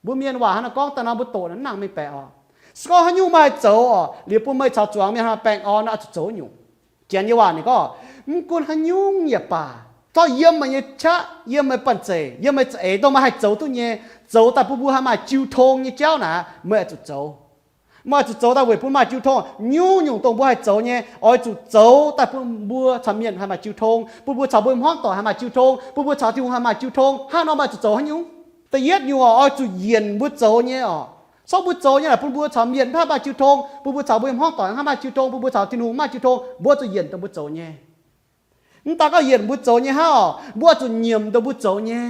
Mbuo mienh waac hnangv naaiv gorngv daaih nor mbuo doqc naaic mv nangc mengh baeqc oc. Se gorngv haaix nyungc meih haih zoux oc, liuz bun meih caux zuangx mienh haih baengh orn nor, oix zuqc zoux wuov nyungc. Janx nyei waac ninh gorngv, mv gunv haaix nyungc yaac baac, zorqv yiem meih nyei qaqv, yiem meih banh zeic, yiem meih za'eix dongh meih haih zoux duqv nyei, zoux daaih bun mbuo haih maaih jiu tong nyei jauv naaic, meih oix zuqc zoux. Meih oix zuqc zoux daaih weic bun maaih jiu tong. Nyungc-nyungc dongh mbuo haih zoux nyei, oix zuqc zoux daaih bun mbuo caux mienh haih maaih jiu tong, bun mbuo caux mbuo hmuangv doic haih maaih jiu tong, bun mbuo caux Tin-Hungh haih maaih jiu tong. Hnangv nor meih oix zuqc zoux haaix nyungc? Da'yietv nyungc oc, oix zuqc yienc mbuo zoux nyei oc. Zorqv mbuo zoux nyei naaic bun mbuo caux mienh mv haih maaih jiu tong, bun mbuo caux mbuo hmuangv doic mv haih maaih jiu tong, bun mbuo caux Tin-Hungh mv maaih jiu tong, mbuo zuqc yienc dongh mbuo zoux nyei. Mv daan gorngv yienc mbuo zoux nyei hnangv oc, mbuo zuqc nyiemc dongh mbuo zoux nyei.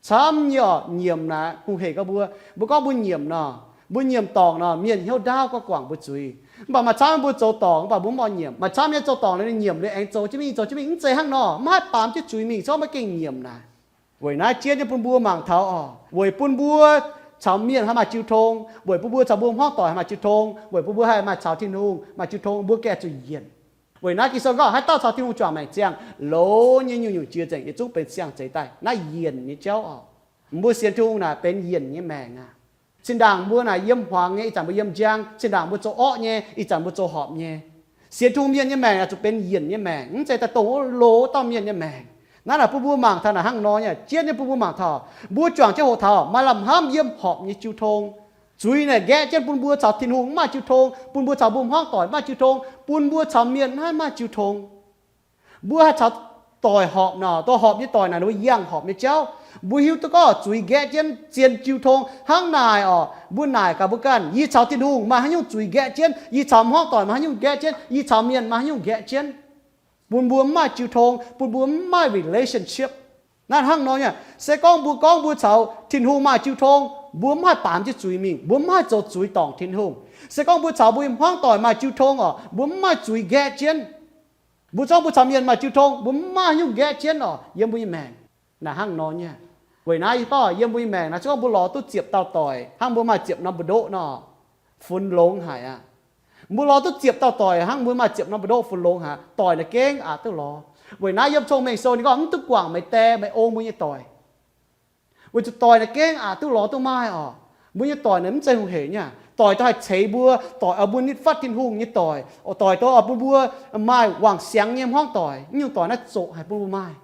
Camv nyei orqc, nyiemc naaic hungh heic gorngv mbuo, mbuo gorngv mbuo nyiemc nor, mbuo nyiemc dorngc nor, mienh hnyouv ndaauv gorngv guangc mbuo zuiz. Mv baac maaih camv mbuo zoux dorngc, mv baac mbuo mv oix nyiemc. Maaih camv nyei zoux dorngc liuz nyiemc liuz aengx zoux jienv mingh, zoux jienv mingh, mv zeiz hnangv nor, mv haih baamz jienv zuiz mingh, se gorngv maiv gengh nyiemc naaic. Weic naaiv jienv nyei bun mbuo mangc taux orqc, weic bun mbuo caux mienh haih maaih jiu tong, weic bun mbuo caux mbuo hmuangv doic haih maaih jiu tong, weic bun mbuo haih maaih caux Tin-Hungh maaih jiu tong, mbuo gaengh zuqc yienc. Weic naaiv Ging-Sou gorngv haaix dauh caux Tin-Hungh juangc maengc ziangh, longx nyei nyungc-nyungc jiex nzengc, yietc zungv benx siang-zeix daaih. Naaiv yienc nyei jauv orqc. Mbuo sienx Tin-Hungh naaic benx yienc nyei maengc aqv. Zinh ndaangc mbuo naaic yiem hmuangx nyei, ih zanc mbuo yiem njang. Zinh ndaangc mbuo zoux orqv nyei, ih zanc mbuo zoux horpc nyei. Sienx Tin-Hungh mienh nyei maengc naaic zuqc benx yienc nyei maengc, mv zeiz daaih dongh wuov loz wuov dauh mienh nyei maengc. Naaiv naaic bun mbuo mangc taux naaic hnangv nor nyei, jienv nyei bun mbuo mangc taux mbuo juangc jienv hoqc taux maaih lamh hnamv yiem horpc nyei jiu tong. Zuiz naaic nqaeqv jienv bun mbuo caux Tin-Hungh mv maaih jiu tong, bun mbuo caux mbuo hmuangv doic mv maaih jiu tong, bun mbuo caux mienh naaiv mv maaih jiu tong. Mbuo haih caux doic horpc nor, doic horpc nyei doic naaic ninh mbuo yangh horpc nyei jauv. Mbuo hiuv duqv gorngv zuiz nqaeqv jienv zien jiu tong hnangv naaic orqc. Mbuo naaic gaax mbuo ganh, yie caux Tin-Hungh maaih haaix nyungc zuiz nqaeqv jienv? Yie caux hmuangv doic maaih haaix nyungc nqaeqv jienv? Yie caux mienh maaih haaix nyungc nqaeqv jienv? Bun mbuo mv maaih jiu tong, bun mbuo mv maaih relationship. Naaiv hnangv nor nyei, se gorngv mbuo gorngv mbuo caux Tin-Hungh maaih jiu tong, mbuo mv haih baamz jienv zuiz mingh, mbuo mv haih zoux zuiz dorngc Tin-Hungh. Se gorngv mbuo caux mbuo nyei hmuangv doic maaih jiu tong orqc, mbuo mv maaih zuiz nqaeqv jienv. Mbuo zorqv mbuo caux mienh maaih jiu tong, mbuo mv maaih haaix nyungc nqaeqv jienv orqc yiem mbuo nyei maengc. Naaic hnangv nor nyei. Weic naaiv yie gorngv yiem mbuo nyei maengc naaiv, se gorngv mbuo lorz duqv ziepc dauh doic hnangv mbuo maaih ziepc norm mbu'ndoqv nor, funx longx haic aqv. Mbuo lorz duqv ziepc dauh doic hnangv mbuo maaih ziepc norm mbu'ndoqv, funx longx haic. Doic naaic gengh aqc duqv lorz. Weic naaiv yiem Cong-Mengh Sou ninh gorngv mv duqv guangc meih die meih ong mbuo nyei doic. Weic zuqc doic naaic gengh aqc duqv lorz duqv maaih orqc. Mbuo nyei doic naaic mv zeiz hungh heic nyei. Doic dongh haih ceix mbuo, doic oix mbuo nitv fatv Tin-Hungh nyei doic, doic dongh oix bun mbuo maaih wangc siangx nyei hmuangv doic. Naaiv nyungc doic naaiv zoqc haic bun mbuo maaih.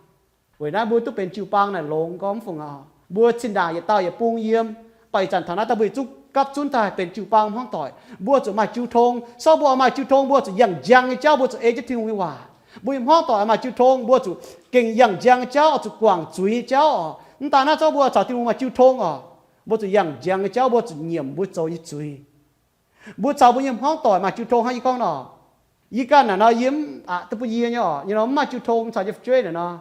Weic naaiv mbuo duqv benx jiu-baang naaic longx gorngv mv fungc aqv. Mbuo zinh ndaangc yietc dauh yietc bung yiem, mv baac ih zanc taux naaiv daaih mbuo yietc zungv gapv zunv daaih benx jiu-baang hmuangv doic. Mbuo zuqc maaih jiu tong. Se gorngv mbuo oix maaih jiu tong, mbuo zuqc yangh njang nyei jauv mbuo zuqc ei jienv Tin-Hungh nyei waac. Mbuo nyei hmuangv doic oix maaih jiu tong, mbuo zuqc gengh yangh njang nyei jauv, oix zuqc guangc zuiz nyei jauv orqc. Mv daan naaiv, se gorngv mbuo caux Tin-Hungh maaih jiu tong orqc, mbuo zuqc yangh njang nyei jauv, mbuo zuqc nyiemc mbuo zoux nyei zuiz. Mbuo caux mbuo nyei hmuangv doic maaih jiu tong hnangv yie gorngv nor. Yie ganh naaic nor yie mv aqc duqv bun yie nyei orqc, nyei nor mv maaih jiu tong caux nyei fu'jueiv naaic nor,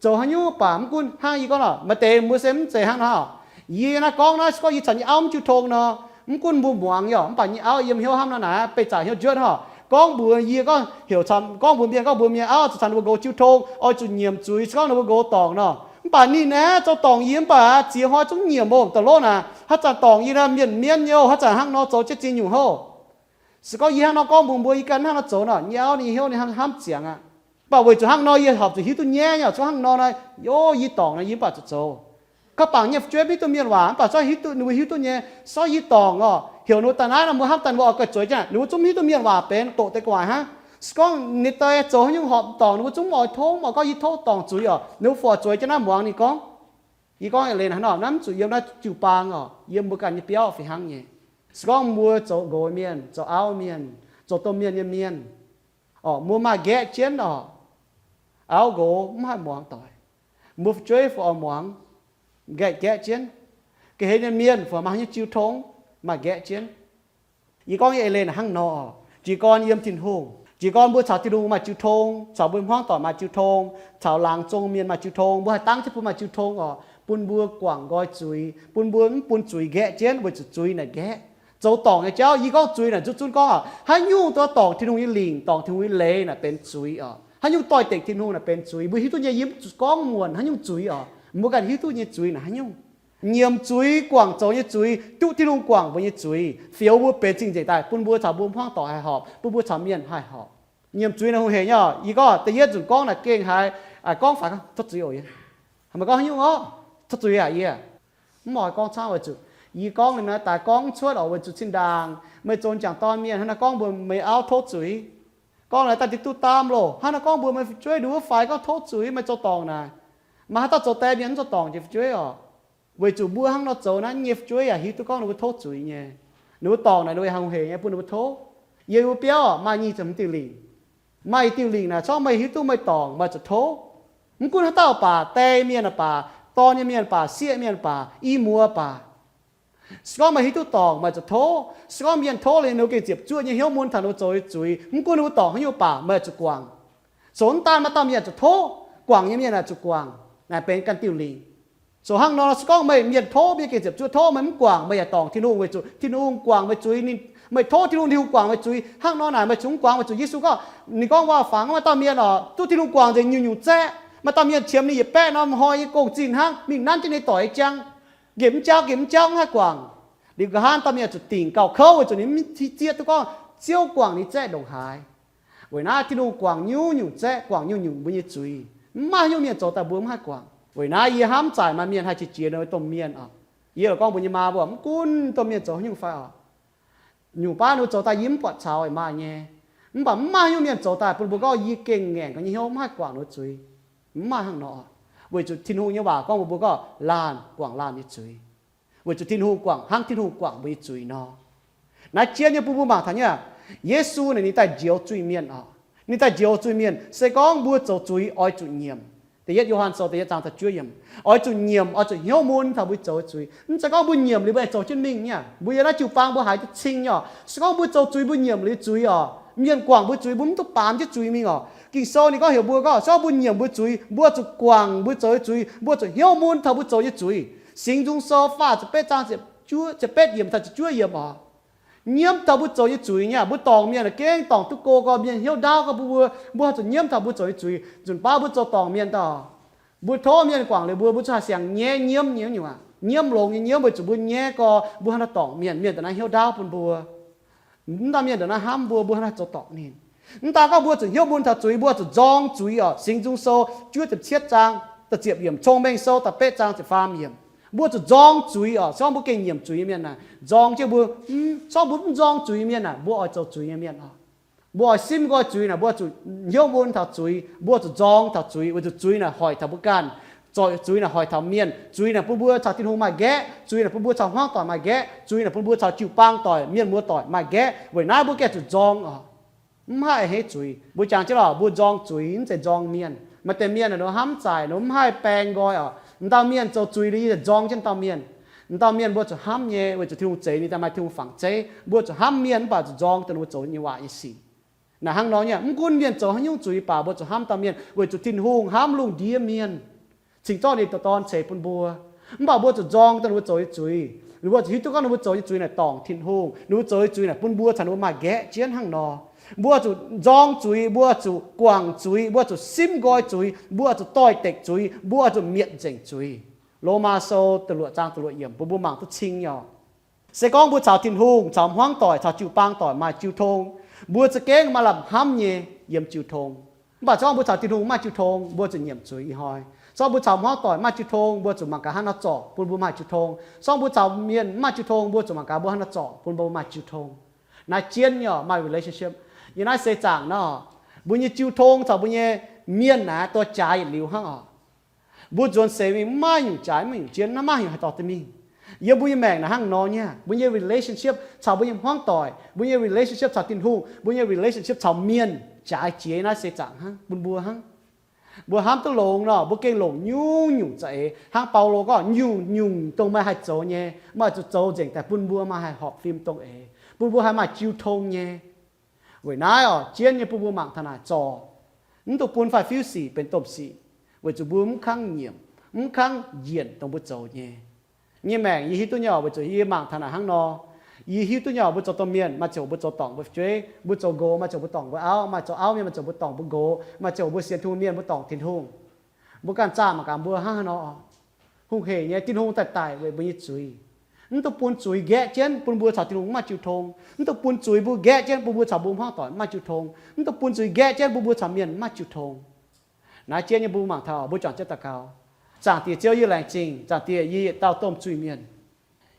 zoux haaix nyungc baac mv gunv hnangv yie gorngv nor, maaih deix mbuo se mv zeiz hnangv nor. Yie naaiv gorngv naaiv, se gorngv yie caux nyei auv mv jiu tong nor, mv gunv mbuo muangx nyei orqc, mv baac nyei auv yiem hnyouv hnamv nor naaic, beih zaqc hnyouv njuotv orqc. Gorngv mbuox yie gorngv heuc caux, gorngv mbuox mienh gorngv mbuox mienh auv zuqc caux ninh mbuo nqox jiu tong, oix zuqc nyiemc zuiz, se gorngv ninh mbuo nqox dorngc nor. Mv baac ninh naaiv zoux dorngc yie mv baac ziex hnoi zungv nyiemc oc, da'lov naaic, haaix zanc dorngc yie naaiv mienh mienv nyei oc, haaix zanc hnangv nor zoux jienv ziex nyungc hov. Se gorngv yie hnangv nor gorngv mbuox mbuo, yie ganh hnangv nor zoux nor, nyei auv ninh hnyouv ninh hnamv nziangx aqv. Mv baac weic zuqc hnangv nor yie horpc zuqc hiuv duqv nyaiv nyei, zuqc hnangv nor naaiv, o, yie dorngc naaiv yie mv baac zuqc zoux. Ka'bangc nyei fu'jueiv mv hiuv duqv mienh waac, mv baac se gorngv hiuv duqv, ninh mbuo hiuv duqv nyei, se gorngv yie dorngc orqc, heuc ninh mbuo daaih naaiv nor, mbuo hnamv daaih ninh mbuo oix guai zueiz jienv, ninh mbuo zungv mv hiuv duqv mienh waac benx doqc deix gu'nguaaic hnangv. Se gorngv ninh daaih zoux haaix nyungc horpc dorngc, ninh mbuo zungv mv oix tov, mv oix gorngv yie tov dorngc zuiz orqc, ninh mbuo fu-sux zueiz jienv naaiv muangx ninh gorngv. Yie gorngv eix leiz hnangv nor, naaiv mv zuqc yiem naaiv jiu-baang orqc, yiem mbuo ganh nyei biauv fih hnangv nyei. Se gorngv mbuo zoux nqox mienh, zoux auv mienh, zoux domh mienh nyei mienh orqc, mbuo maaih nqaeqv jienv orqc, auv nqox mv haih muangx doic, mbuo fu'jueiv fu-sux muangx, nqaeqv, nqaeqv jienv. Ga'hlen nyei mienh fu-sux maaih haaix nyungc jiu tong, maaih nqaeqv jienv. Yie gorngv nyei eix leiz naaic hnangv nor, jiez gorn yiem Tin-Hungh, jiez gorn mbuo caux Tin-Hungh maaih jiu tong, caux mbuo hmuangv doic maaih jiu tong, caux laangz zong mienh maaih jiu tong, mbuo haih dangv jienv bun maaih jiu tong orqc, bun mbuo guangc nqoi zuiz, bun mbuo mv bun zuiz nqaeqv jienv, weic zuqc zuiz naaic nqaeqv. Zoux dorngc nyei jauv, yie gorngv zuiz naaic nzunc zunv gorngv orqc, haaix nyungc dorngc Tin-Hungh nyei lingc, dorngc Tin-Hungh nyei leiz naaic benx zuiz orqc. Haaix nyungc doix-dekc Tin-Hungh naaic benx zuiz. Mbuo hiuv duqv nyei, yie mv zuqc gorngv muonc haaix nyungc zuiz orqc, mbuo ganh hiuv duqv nyei zuiz naaic haaix nyungc. Nyiemc zuiz, guangc zoux nyei zuiz, duqv Tin-Hungh guangc mbuo nyei zuiz, fioux mbuo benx zingh nzengc daaih, bun mbuo caux mbuo hmuangv doic haih horpc, bun mbuo caux mienh haih horpc. Nyiemc zuiz naaic hungh heic nyei orqc. Yie gorngv da'yietv nzunc gorngv naaic gengh haiz, gorngv faix gorngv, tov zuiz oc yie. Haaix meih gorngv haaix nyungc orqc? Tov zuiz aqv yie. Mv oix gorngv camv weic zuqc yie gorngv naaic daaih gorngv cuotv orqc, weic zuqc zinh ndaangc meih zoux m'jangc dorn mienh hnangv naaiv gorngv mbuox meih auv tov zuiz. Gorngv naaic daaih diqc duqv daam loh, hnangv naaiv gorngv mbuox meih fu'jueiv nduov faix gorngv tov zuiz, meih zoux dorngc naaic. Maaih haaix dauh zoux die mienh mv zoux dorngc jiex fu'jueiv orqc? Weic zuqc mbuo hnangv nor zoux naaiv, nyei fu'jueiv yaac hiuv duqv gorngv ninh mbuo tov zuiz nyei. Ninh mbuo dorngc naaiv, ninh mbuo hungh heic nyei bun ninh mbuo tov. Yiem mbuo biauv maaih nyic ziepc hmz diuh lingc. Maaih i diuh lingc naaic, se gorngv meih hiuv duqv meih dorngc, meih zuqc tov. Mv gunv haaix dauh baac, die mienh baac, dorn nyei mienh baac, sieqv mienh baac, i muoz baac, se gorngv meih hiuv duqv dorngc, meih zuqc tov. Se gorngv mienh tov liuz, ninh mbuo gengh ziepc zuoqv nyei hnyouv mun taux ninh mbuo zoux nyei zuiz. Mv gunv ninh mbuo dorngc haaix nyungc baac, meih zuqc guangc. Zoux mv daan maaih dauh mienh zuqc tov, guangc nyei mienh zuqc guangc. Naaic benx ganh diuh lingc. Zoux hnangv nor, se gorngv meih mienh tov mienh gengh ziepc zuoqv tov meih mv guangc, meih yaac dorngc Tin-Hungh weic zuqc Tin-Hungh guangc meih zuiz. Meih tov Tin-Hungh, Tin-Hungh guangc meih zuiz. Hnangv nor naaic meih zuqc mv guangc weic zuqc Yesu gorngv, ninh gorngv waac fangx, maaih dauh mienh oc, duqv Tin-Hungh guangc nzengc nyungc-nyungc zaeqv. Maaih dauh mienh qiemx ninh yietc baeqv norm hnoi nyei gong-zinh hnangv, mingh nanv jienv ninh doic nyei jaang, nqemh mv jauv, nqemh mv jauv, mv haih guangc. Liuz nqa'haav dauh mienh zuqc dingc gauh kouv weic zuqc ninh mv zieqv duqv gorngv Ziouv guangc ninh zaeqv ndongc haaix. Weic naaiv Tin-Hungh guangc nyungc-nyungc zaeqv, guangc nyungc-nyungc mbuo nyei zuiz. Mv maaih haaix nyungc mienh zoux daaih mbuo mv haih guangc. Weic naaiv yie hnamv zaaic maaih mienh haih qiex jiez nor domh mienh oc. Yie gorngv mbuo nyei maa mbuo mv gunv domh mienh zoux haaix nyungc fai oc, nyungc baav ninh mbuo zoux daaih yie mv buatc caux, maaih nyei. Mv baac mv maaih haaix nyungc mienh zoux daaih bun mbuo gorngv yie gengh ngaengc ga'nyei hnyouv mv haih guangc ninh mbuo zuiz. Mv maaih hnangv nor. Weic zuqc Tin-Hungh nyei waac gorngv mbuo, mbuo gorngv laanh guangc laanh nyei zuiz. Weic zuqc Tin-Hungh guangc hnangv Tin-Hungh guangc mbuo nyei zuiz nor. Naaiv jienv nyei bun mbuo mangc taux nyei aqv, Yesu naaic ninh daaih njoux zuiz-mienh oc. Ninh daaih njoux zuiz-mienh, se gorngv mbuo zoux zuiz oix zuqc nyiemc. Da'yietv Yo^han Sou da'yietv zaang da'juov yiemc, oix zuqc nyiemc, oix zuqc hnyouv mun taux mbuo zoux zuiz. Mv zeiz gorngv mbuo nyiemc liuz mbuo aengx zoux jienv mingh nyei aqv. Mbuo yiem naaiv jiu-baang mbuo haiz duqv cing nyei oc. Se gorngv mbuo zoux zuiz mbuo nyiemc liuz zuiz oc, mienh guangc mbuo zuiz mbuo mv duqv baamz jienv zuiz mingh oc. Ging-Sou ninh gorngv heuc mbuo gorngv, se gorngv mbuo nyiemc mbuo zuiz, mbuo zuqc guangc mbuo zoux nyei zuiz, mbuo zuqc hnyouv mun taux mbuo zoux nyei zuiz. Singx Nzung Sou faah ziepc betv zaang ziepc betv yiemc taux ziepc juov yiemc oc. Nyiemv taux mbuo zoux nyei zuiz nyei aqv. Mbuo dorngc mienh gengh dorngc duqv go gorx, mienh hnyouv ndaauv gorx bun mbuo, mbuo haih zuqc nyiemv taux mbuo zoux nyei zuiz. Nzunc baav mbuo zoux dorngc mienh daaih, mbuo tov mienh guangc liuz mbuo, mbuo zuqc haih siang-nyaiv nyiemv nyei nyungc aqv. Nyiemv longx nyei nyiemv weic zuqc mbuo nyaiv gorx mbuo hnangv naaiv dorngc mienh, mienh ndongc naaiv hnyouv ndaauv bun mbuo. Mv daan mienh ndongc naaiv hnamv mbuo, mbuo hnangv naaiv zoux dorngc ninh. Mv daan gorngv mbuo zuqc hnyouv mun taux zuiz, mbuo zuqc nzorng zuiz oc. Singx Nzung Sou juov ziepc cietv zaang da'ziepc yiemc, Cong-Mengh Sou da'betv zaang ziepc faam yiemc. Mbuo zuqc nzorng zuiz oc. Se gorngv mbuo gengh nyiemc zuiz nyei mienh naaic, nzorng jienv mbuo, se gorngv mbuo mv nzorng zuiz nyei mienh naaic, mbuo oix zoux zuiz nyei mienh oc. Mbuo oix simv nqoi zuiz naaic, mbuo zuqc hnyouv mun taux zuiz, mbuo zuqc nzorng taux zuiz, weic zuqc zuiz naaic hoic taux mbuo ganh. Zoux zuiz naaic hoic taux mienh, zuiz naaic bun mbuo caux Tin-Hungh maaih nqaeqv, zuiz naaic bun mbuo caux hmuangv doic maaih nqaeqv, zuiz naaic bun mbuo caux jiu-baang doic, mienh muoz doic maaih nqaeqv. Weic naaiv mbuo gengh zuqc nzorng oc. Mv haih a'hneiv zuiz. Mbuo jangx jienv lorqc, mbuo nzorng zuiz, mv zeiz nzorng mienh. Maaih deix mienh naaic, ninh hnamv zaaic, ninh mv haih baeng nqoi oc. M'dauh mienh zoux zuiz liuz, yie nzorng jienv m'dauh mienh. M'dauh mienh mbuo zuqc hnamv nyei, weic zuqc Tin-Hungh zeix ninh daaih maaih Tin-Hungh fangx zeiv. Mbuo zuqc hnamv mienh mv baac zuqc nzorng dongh ninh mbuo zoux nyei waac nyei sic. Naaic hnangv nor nyei, mv gunv mienh zoux haaix nyungc zuiz baac mbuo zuqc hnamv dauh mienh, weic zuqc Tin-Hungh hnamv lungh ndiev mienh, cingx zorqv ninh dorh Dorn ceix bun mbuo. Mv baac mbuo zuqc nzorng dongh ninh mbuo zoux nyei zuiz. Ninh mbuo zuqc hiuv duqv gorngv ninh mbuo zoux nyei zuiz naaic dorngc Tin-Hungh. Ninh mbuo zoux nyei zuiz naaic bun mbuo caux ninh mbuo maaih nqaeqv jienv hnangv nor. Mbuo zuqc nzorng zuiz, mbuo zuqc guangc zuiz, mbuo zuqc simv nqoi zuiz, mbuo zuqc doix-dekc zuiz, mbuo zuqc mietc nzengc zuiz. Lomaa Sou da'luoqc zaang da'luoqc yiemc bun mbuo mangc duqv cing nyei oc. Se gorngv mbuo caux Tin-Hungh, caux hmuangv doic, caux jiu-baang doic maaih jiu tong, mbuo za'gengh maaih lamh hnamv nyei yiem jiu tong. Mv baac se gorngv mbuo caux Tin-Hungh mv maaih jiu tong, mbuo zuqc nyiemc zuiz ih hnoi. Se gorngv mbuo caux hmuangv doic mv maaih jiu tong, mbuo zuqc mangc gaax hnangv naaiv zorc bun mbuo maaih jiu tong. Se gorngv mbuo caux mienh mv maaih jiu tong, mbuo zuqc mangc gaax mbuo hnangv naaiv zorc bun mbuo maaih jiu tong. Naaiv jienv nyei oc, maaih relationship. Yiem naaiv seix zaangc nor, mbuo nyei jiu tong caux mbuo nyei mienh naaiv dorh jaaix yietc liuz hnangv oc. Mbuo nzuonx seix mingh mv maaih nyungc jaaix, mv maaih nyungc jienv, mv maaih nyungc haih dorh duqv mingh. Yiem mbuo nyei maengc naaic hnangv nor nyei, mbuo nyei relationship caux mbuo nyei hmuangv doic, mbuo nyei relationship caux Tin-Hungh, mbuo nyei relationship caux mienh jaaix jiex naaiv seix zaangc hnangv, bun mbuo hnangv. Mbuo hnamv duqv longx nor, mbuo gengh longc nyungc-nyungc za'eix. Hnangv Baulo gorngv, nyungc-nyungc dongh meih haih zoux nyei, meih zuqc zoux nzengc daaih bun mbuo maaih haih horpc fim dongh eix, bun mbuo haih maaih jiu tong nyei. Weic naaiv oc, jienv nyei bun mbuo mangc taux naaic zorc, mv dungx bun fai fiuv sic benx domh sic, weic zuqc mbuo mv kangv nyiemc, mv kangv njienc dongh mbuo zoux nyei. Nyei maengc yie hiuv duqv nyei oc, weic zuqc yie mangc taux naaic hnangv nor. Yie hiuv duqv nyei oc, mbuo zoux domh mienh maaih ziangh hoc mbuo zoux dorngc mbuo fu'jueiv, mbuo zoux nqox maaih ziangh hoc mbuo dorngc mbuo auv, maaih zoux auv mienh maaih ziangh hoc mbuo dorngc mbuo nqox, maaih ziangh hoc mbuo sienx Tin-Hungh mienh mbuo dorngc Tin-Hungh. Mbuo ganh zaah mangc gaax mbuo hnangv haaix nor. Hungh heic nyei, Tin-Hungh daaih daic weic mbuo nyei zuiz. Mv dungx bun zuiz nqaeqv jienv bun mbuo caux Tin-Hungh mv maaih jiu tong. Mv dungx bun zuiz mbuo nqaeqv jienv bun mbuo caux mbuo hmuangv doic mv maaih jiu tong. Mv dungx bun zuiz nqaeqv jienv bun mbuo caux mienh mv maaih jiu tong. Naaiv jienv nyei mbuo mangc taux, mbuo juangc jienv daux gaux. Zaangc Diex Ziouv, yie laengz zingh. Zaangc Diex, yie yietc dauh domh zuiz-mienh.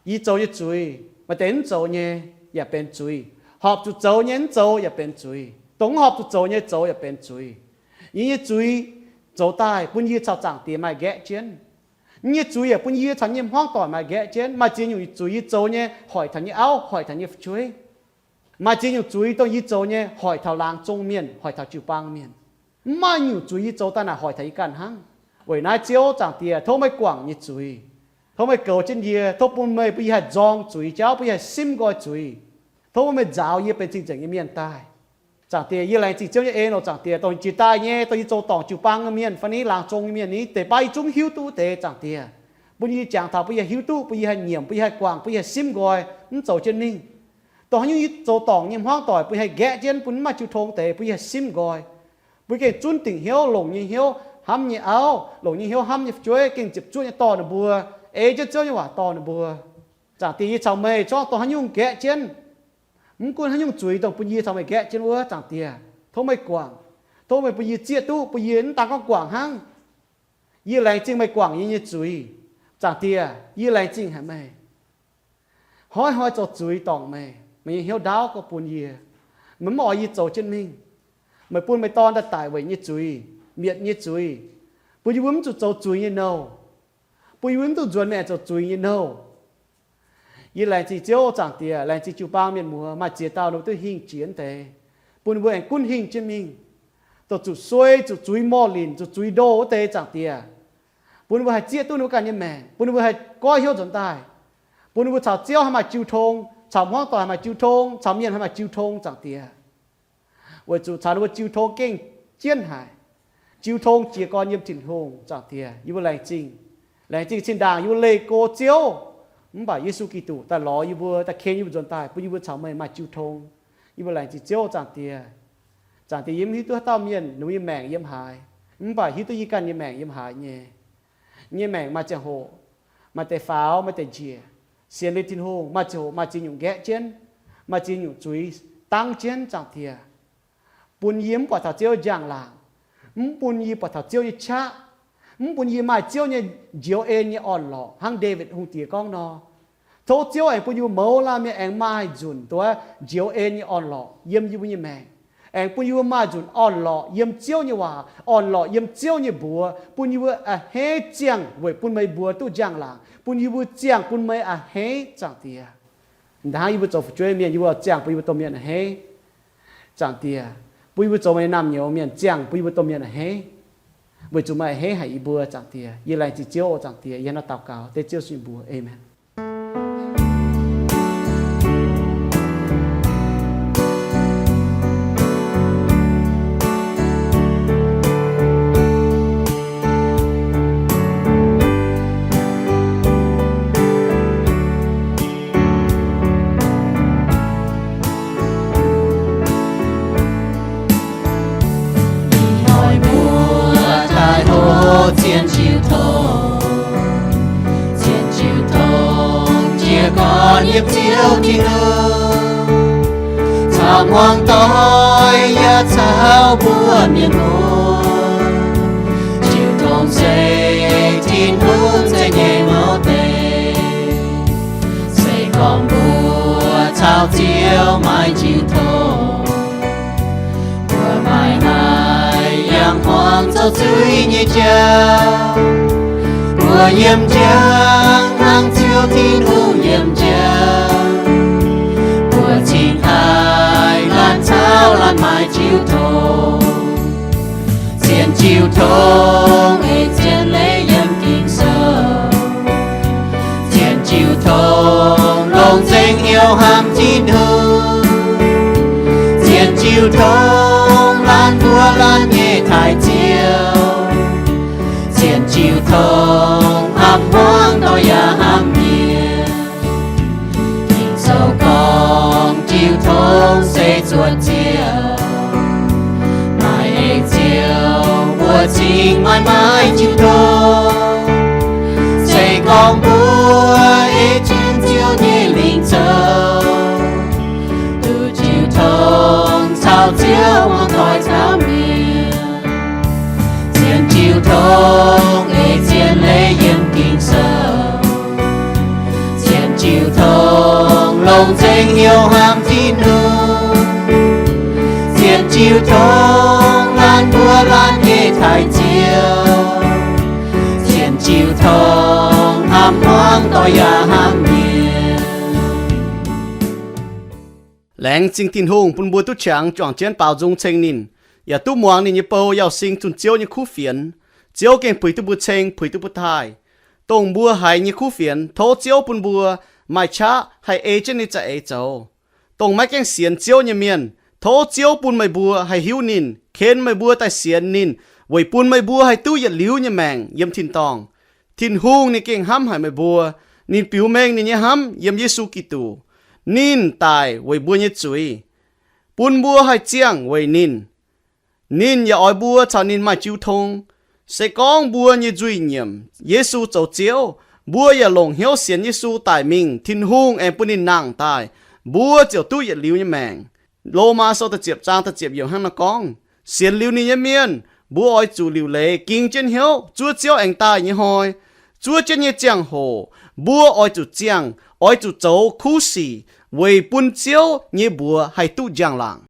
Yie zoux nyei zuiz, maaih deix mv zoux nyei yaac benx zuiz. Horpc zuqc zoux nyei mv zoux yaac benx zuiz. Dongh mv horpc zuqc zoux nyei zoux yaac benx zuiz. Yie nyei zuiz zoux daaih bun yie caux Zaangc Diex maaih nqaeqv jienv. Yie nyei zuiz yaac bun yie caux nyei hmuangv doic maaih nqaeqv jienv. Maaih ziex nyungc zuiz yie zoux nyei hoic taux nyei auv, hoic taux nyei fu'jueiv. Maaih ziex nyungc zuiz dongh yie zoux nyei hoic taux laangz zong mienh, hoic taux jiu-baang mienh. Mv maaih nyungc zuiz yie zoux daaih naaic hoic taux yie ganh hnangv. Weic naaiv Ziouv Zaangc Diex, tov meih guangc nyei zuiz. Tov meih goux jienv yie, tov bun meih, bun yie haih nzorng zuiz jauv, bun yie haih simv nqoi zuiz. Tov meih nzaaux yie benx cing-nzengc nyei mienh daaih. Zaangc Diex, yie laengz zingh Ziouv nyei en oc. Zaangc Diex, dongh jiex daaih nyei, dongh yie zoux dorngc jiu-baang nyei mienh fai ni, laangz zong nyei mienh ni, deix baav yie zungv hiuv duqv deix. Zaangc Diex, Bun yie jangx taux bun yie hiuv duqv, bun yie haih nyiemc, bun yie haih guangc, bun yie haih simv nqoi, mv zoux jienv mingh. Dongh haaix nyungc yie zoux dorngc nyei hmuangv doic, bun yie haih nqaeqv jienv, bun mv maaih jiu tong deix, bun yie haih simv nqoi. Bun yie gengh zunv dingc hnyouv, longc nyei hnyouv hnamv nyei auv, longc nyei hnyouv hnamv nyei fu'jueiv, gengh ziepc zuoqv nyei dorh ninh mbuo, ei jienv Ziouv nyei waac dorh ninh mbuo. Zaangc Diex, yie caux meih zorqv dongh haaix nyungc nqaeqv jienv, mv gunv haaix nyungc zuiz dongh bun yie caux meih nqaeqv jienv wuov, Zaangc Diex, tov meih guangc. Tov meih bun yie zieqv duqv, bun yie mv daan gorngv guangc hnangv. Yie laengz zingh meih guangc yie nyei zuiz, Zaangc Diex. Yie laengz zingh haic meih. Hnoi-hnoi zoux zuiz dorngc meih, meih nyei hnyouv ndaauv gorngv bun yie, meih mv oix yie zoux jienv mingh. Meih bun meih Dorn daaih daic weic nyei zuiz, mietc nyei zuiz, bun yie mbuo mv zuqc zoux zuiz nyei nouh, bun yie mbuo mv zuqc nzuonx mingh aengx zoux zuiz nyei nouh. Yie laengz zingh Ziouv, Zaangc Diex, laengz zingh jiu-baang mienh muoz maaih ziex dauh ninh mbuo duqv hingh jiex wuov deix, bun ninh mbuo aengx gunv hingh jienv mingh, dongh zuqc suei, zuqc zuiz morh linc, zuqc zuiz ndoh wuov deix, Zaangc Diex. Bun ninh mbuo haih zieqv duqv ninh mbuo ganh nyei maengc, bun ninh mbuo haih goiv hnyouv nzuonx daaih, bun ninh mbuo caux Ziouv haih maaih jiu tong, caux hmuangv doic haih maaih jiu tong, caux mienh haih maaih jiu tong, Zaangc Diex. Weic zuqc caux ninh mbuo jiu tong gengh jienv haic. Jiu tong jiez gorn yiem Tin-Hungh, Zaangc Diex. Yie mbuo laengz zingh, laengz zingh zinh ndaangc yie mbuo leih go Ziouv, mv baac Yesu Giduc daaih lorz yie mbuo, daaih ken yie mbuo nzuonx daaih, bun yie mbuo caux meih maaih jiu tong. Yie mbuo laengz zingh Ziouv, Zaangc Diex. Zaangc Diex, yie mv hiuv duqv haaix dauh mienh ninh mbuo nyei maengc yiem haaix, mv baac hiuv duqv yie ganh nyei maengc yiem haaix nyei. Nyei maengc maaih ziangh hoc maaih deix faaux, maaih deix njiec. Sienx liuz Tin-Hungh, maaih ziangh hoc maaih ziex nyungc nqaeqv jienv, maaih ziex nyungc zuiz dangv jienv, Zaangc Diex. Bun yie mv buatc taux Ziouv njang-laangc, mv bun yie buatc taux Ziouv nyei qaqv, mv bun yie maaih Ziouv nyei njoux en nyei orn-lorqc hnangv Ndaawitv Hungh Diex gorngv nor. Tov Ziouv aengx bun yie mbuo mouz laanh mienh aengx maaih nzunc duqv njoux en nyei orn-lorqc yiem yie mbuo nyei maengc. Aengx bun yie mbuo maaih nzunc orn-lorqc yiem Ziouv nyei waac, orn-lorqc yiem Ziouv nyei mbuox, bun yie mbuo a'hneiv ziangh weic bun meih mbuo duqv njang-laangc, bun yie mbuo ziangh bun meih a'hneiv, Zaangc Diex. Hnangv yie mbuo zoux fu'jueiv mienh, yie mbuo ziangh bun yie mbuo domh mienh a'hneiv, Zaangc Diex. Bun yie mbuo zoux meih nyei naamh nyouz mienh, ziangh bun yie mbuo domh mienh a'hneiv, weic zuqc meih a'hneiv haic yie mbuo, Zaangc Diex. Yie laengz zingh Ziouv, Zaangc Diex. Yie hnangv naaiv daux gaux dengv Ziouv Yesu nyei mbuox. Aamen. Ih hnoi mbuo daaih hlo cien jiu tong, cien jiu tong jiez gorn yiem Ziouv Tin-Hungh, caux hmuangx doic yaac caux mbuo mienh muoz. Jiu tong se Tin-Hungh za'nyeic mouc deix. Se gorngv mbuo caux Ziouv maaih jiu tong, mbuo maaih naaiv yangh hmuangx zoux zuiz nyei jauv. Mbuo yiem njang hnangv Ziouv Tin-Hungh yiem njang. Mbuo cingx haih laanh caux laanh maaih jiu tong. Cien jiu tong ei zien leiz yiem Ging-Sou. Cien jiu tong longc nzengc hnyouv hnamv Tin-Hungh. Cien jiu tong laanh mbuo laanh nyei taaih Ziouv. Cien jiu tong hnamv hmuangv doic yaac hnamv mienh. Ging-Sou gorngv jiu tong se zuotc Ziouv. Maaih eix Ziouv mbuo cingx maaih maaih jiu tong. Se gorngv mbuo ei jienv Ziouv nyei lingc zoux, duqv jiu tong caux Ziouv muangx doic caux mienh. Cien jiu tong ei zien leiz yiem Ging-Sou. Cien jiu tong longc nzengc hnyouv hnamv Tin-Hungh. Cien jiu tong laanh mbuo laanh nyei taaih Ziouv. Cien jiu tong hnamv hmuangv doic yaac hnamv mienh. Laengz zingh Tin-Hungh bun mbuo duqv qangx juangc jienv baaux nzung ceng ninh, yaac duqv muangx ninh nyei bou Yauh Sing zunh Ziouv nyei kuv fienx. Ziouv gengh puix duqv mbuo ceng, puix duqv mbuo taaih. Dongh mbuo haiz nyei kuv fienx, tov Ziouv bun mbuo maaih qaqv haih ei jienv ninh za'eix zoux. Dongh maiv gaengh sienx Ziouv nyei mienh, tov Ziouv bun meih mbuo haih hiuv ninh, ken meih mbuo daaih sienx ninh, weic bun meih mbuo haih duqv yietc liuz nyei maengc yiem tin-dorngh. Tin-Hungh ninh gengh hnamv haic meih mbuo. Ninh biux mengh ninh nyei hnamv yiem Yesu Giduc. Ninh daic weic mbuo nyei zuiz, bun mbuo haih ziangh weic ninh. Ninh yaac oix mbuo caux ninh maaih jiu tong. Se gorngv mbuo nyei nzuih nyiemc Yesu zoux Ziouv, mbuo yaac longc hnyouv sienx Yesu daic mingh, Tin-Hungh aengx bun ninh nangh daaih, mbuo ziouc duqv yietc liuz nyei maengc. Lomaa Sou da'ziepc zaang da'ziepc yiemc hnangv naaiv gorngv, sienx liuz ninh nyei mienh, mbuo oix zuqc liuc leiz ging jienv hnyouv zuov Ziouv aengx daaih nyei hnoi. Zuov jienv nyei ziangh hoc, mbuo oix zuqc ziangh, oix zuqc zoux kuv sic weic bun Ziouv nyei mbuox haih duqv njang-laangc.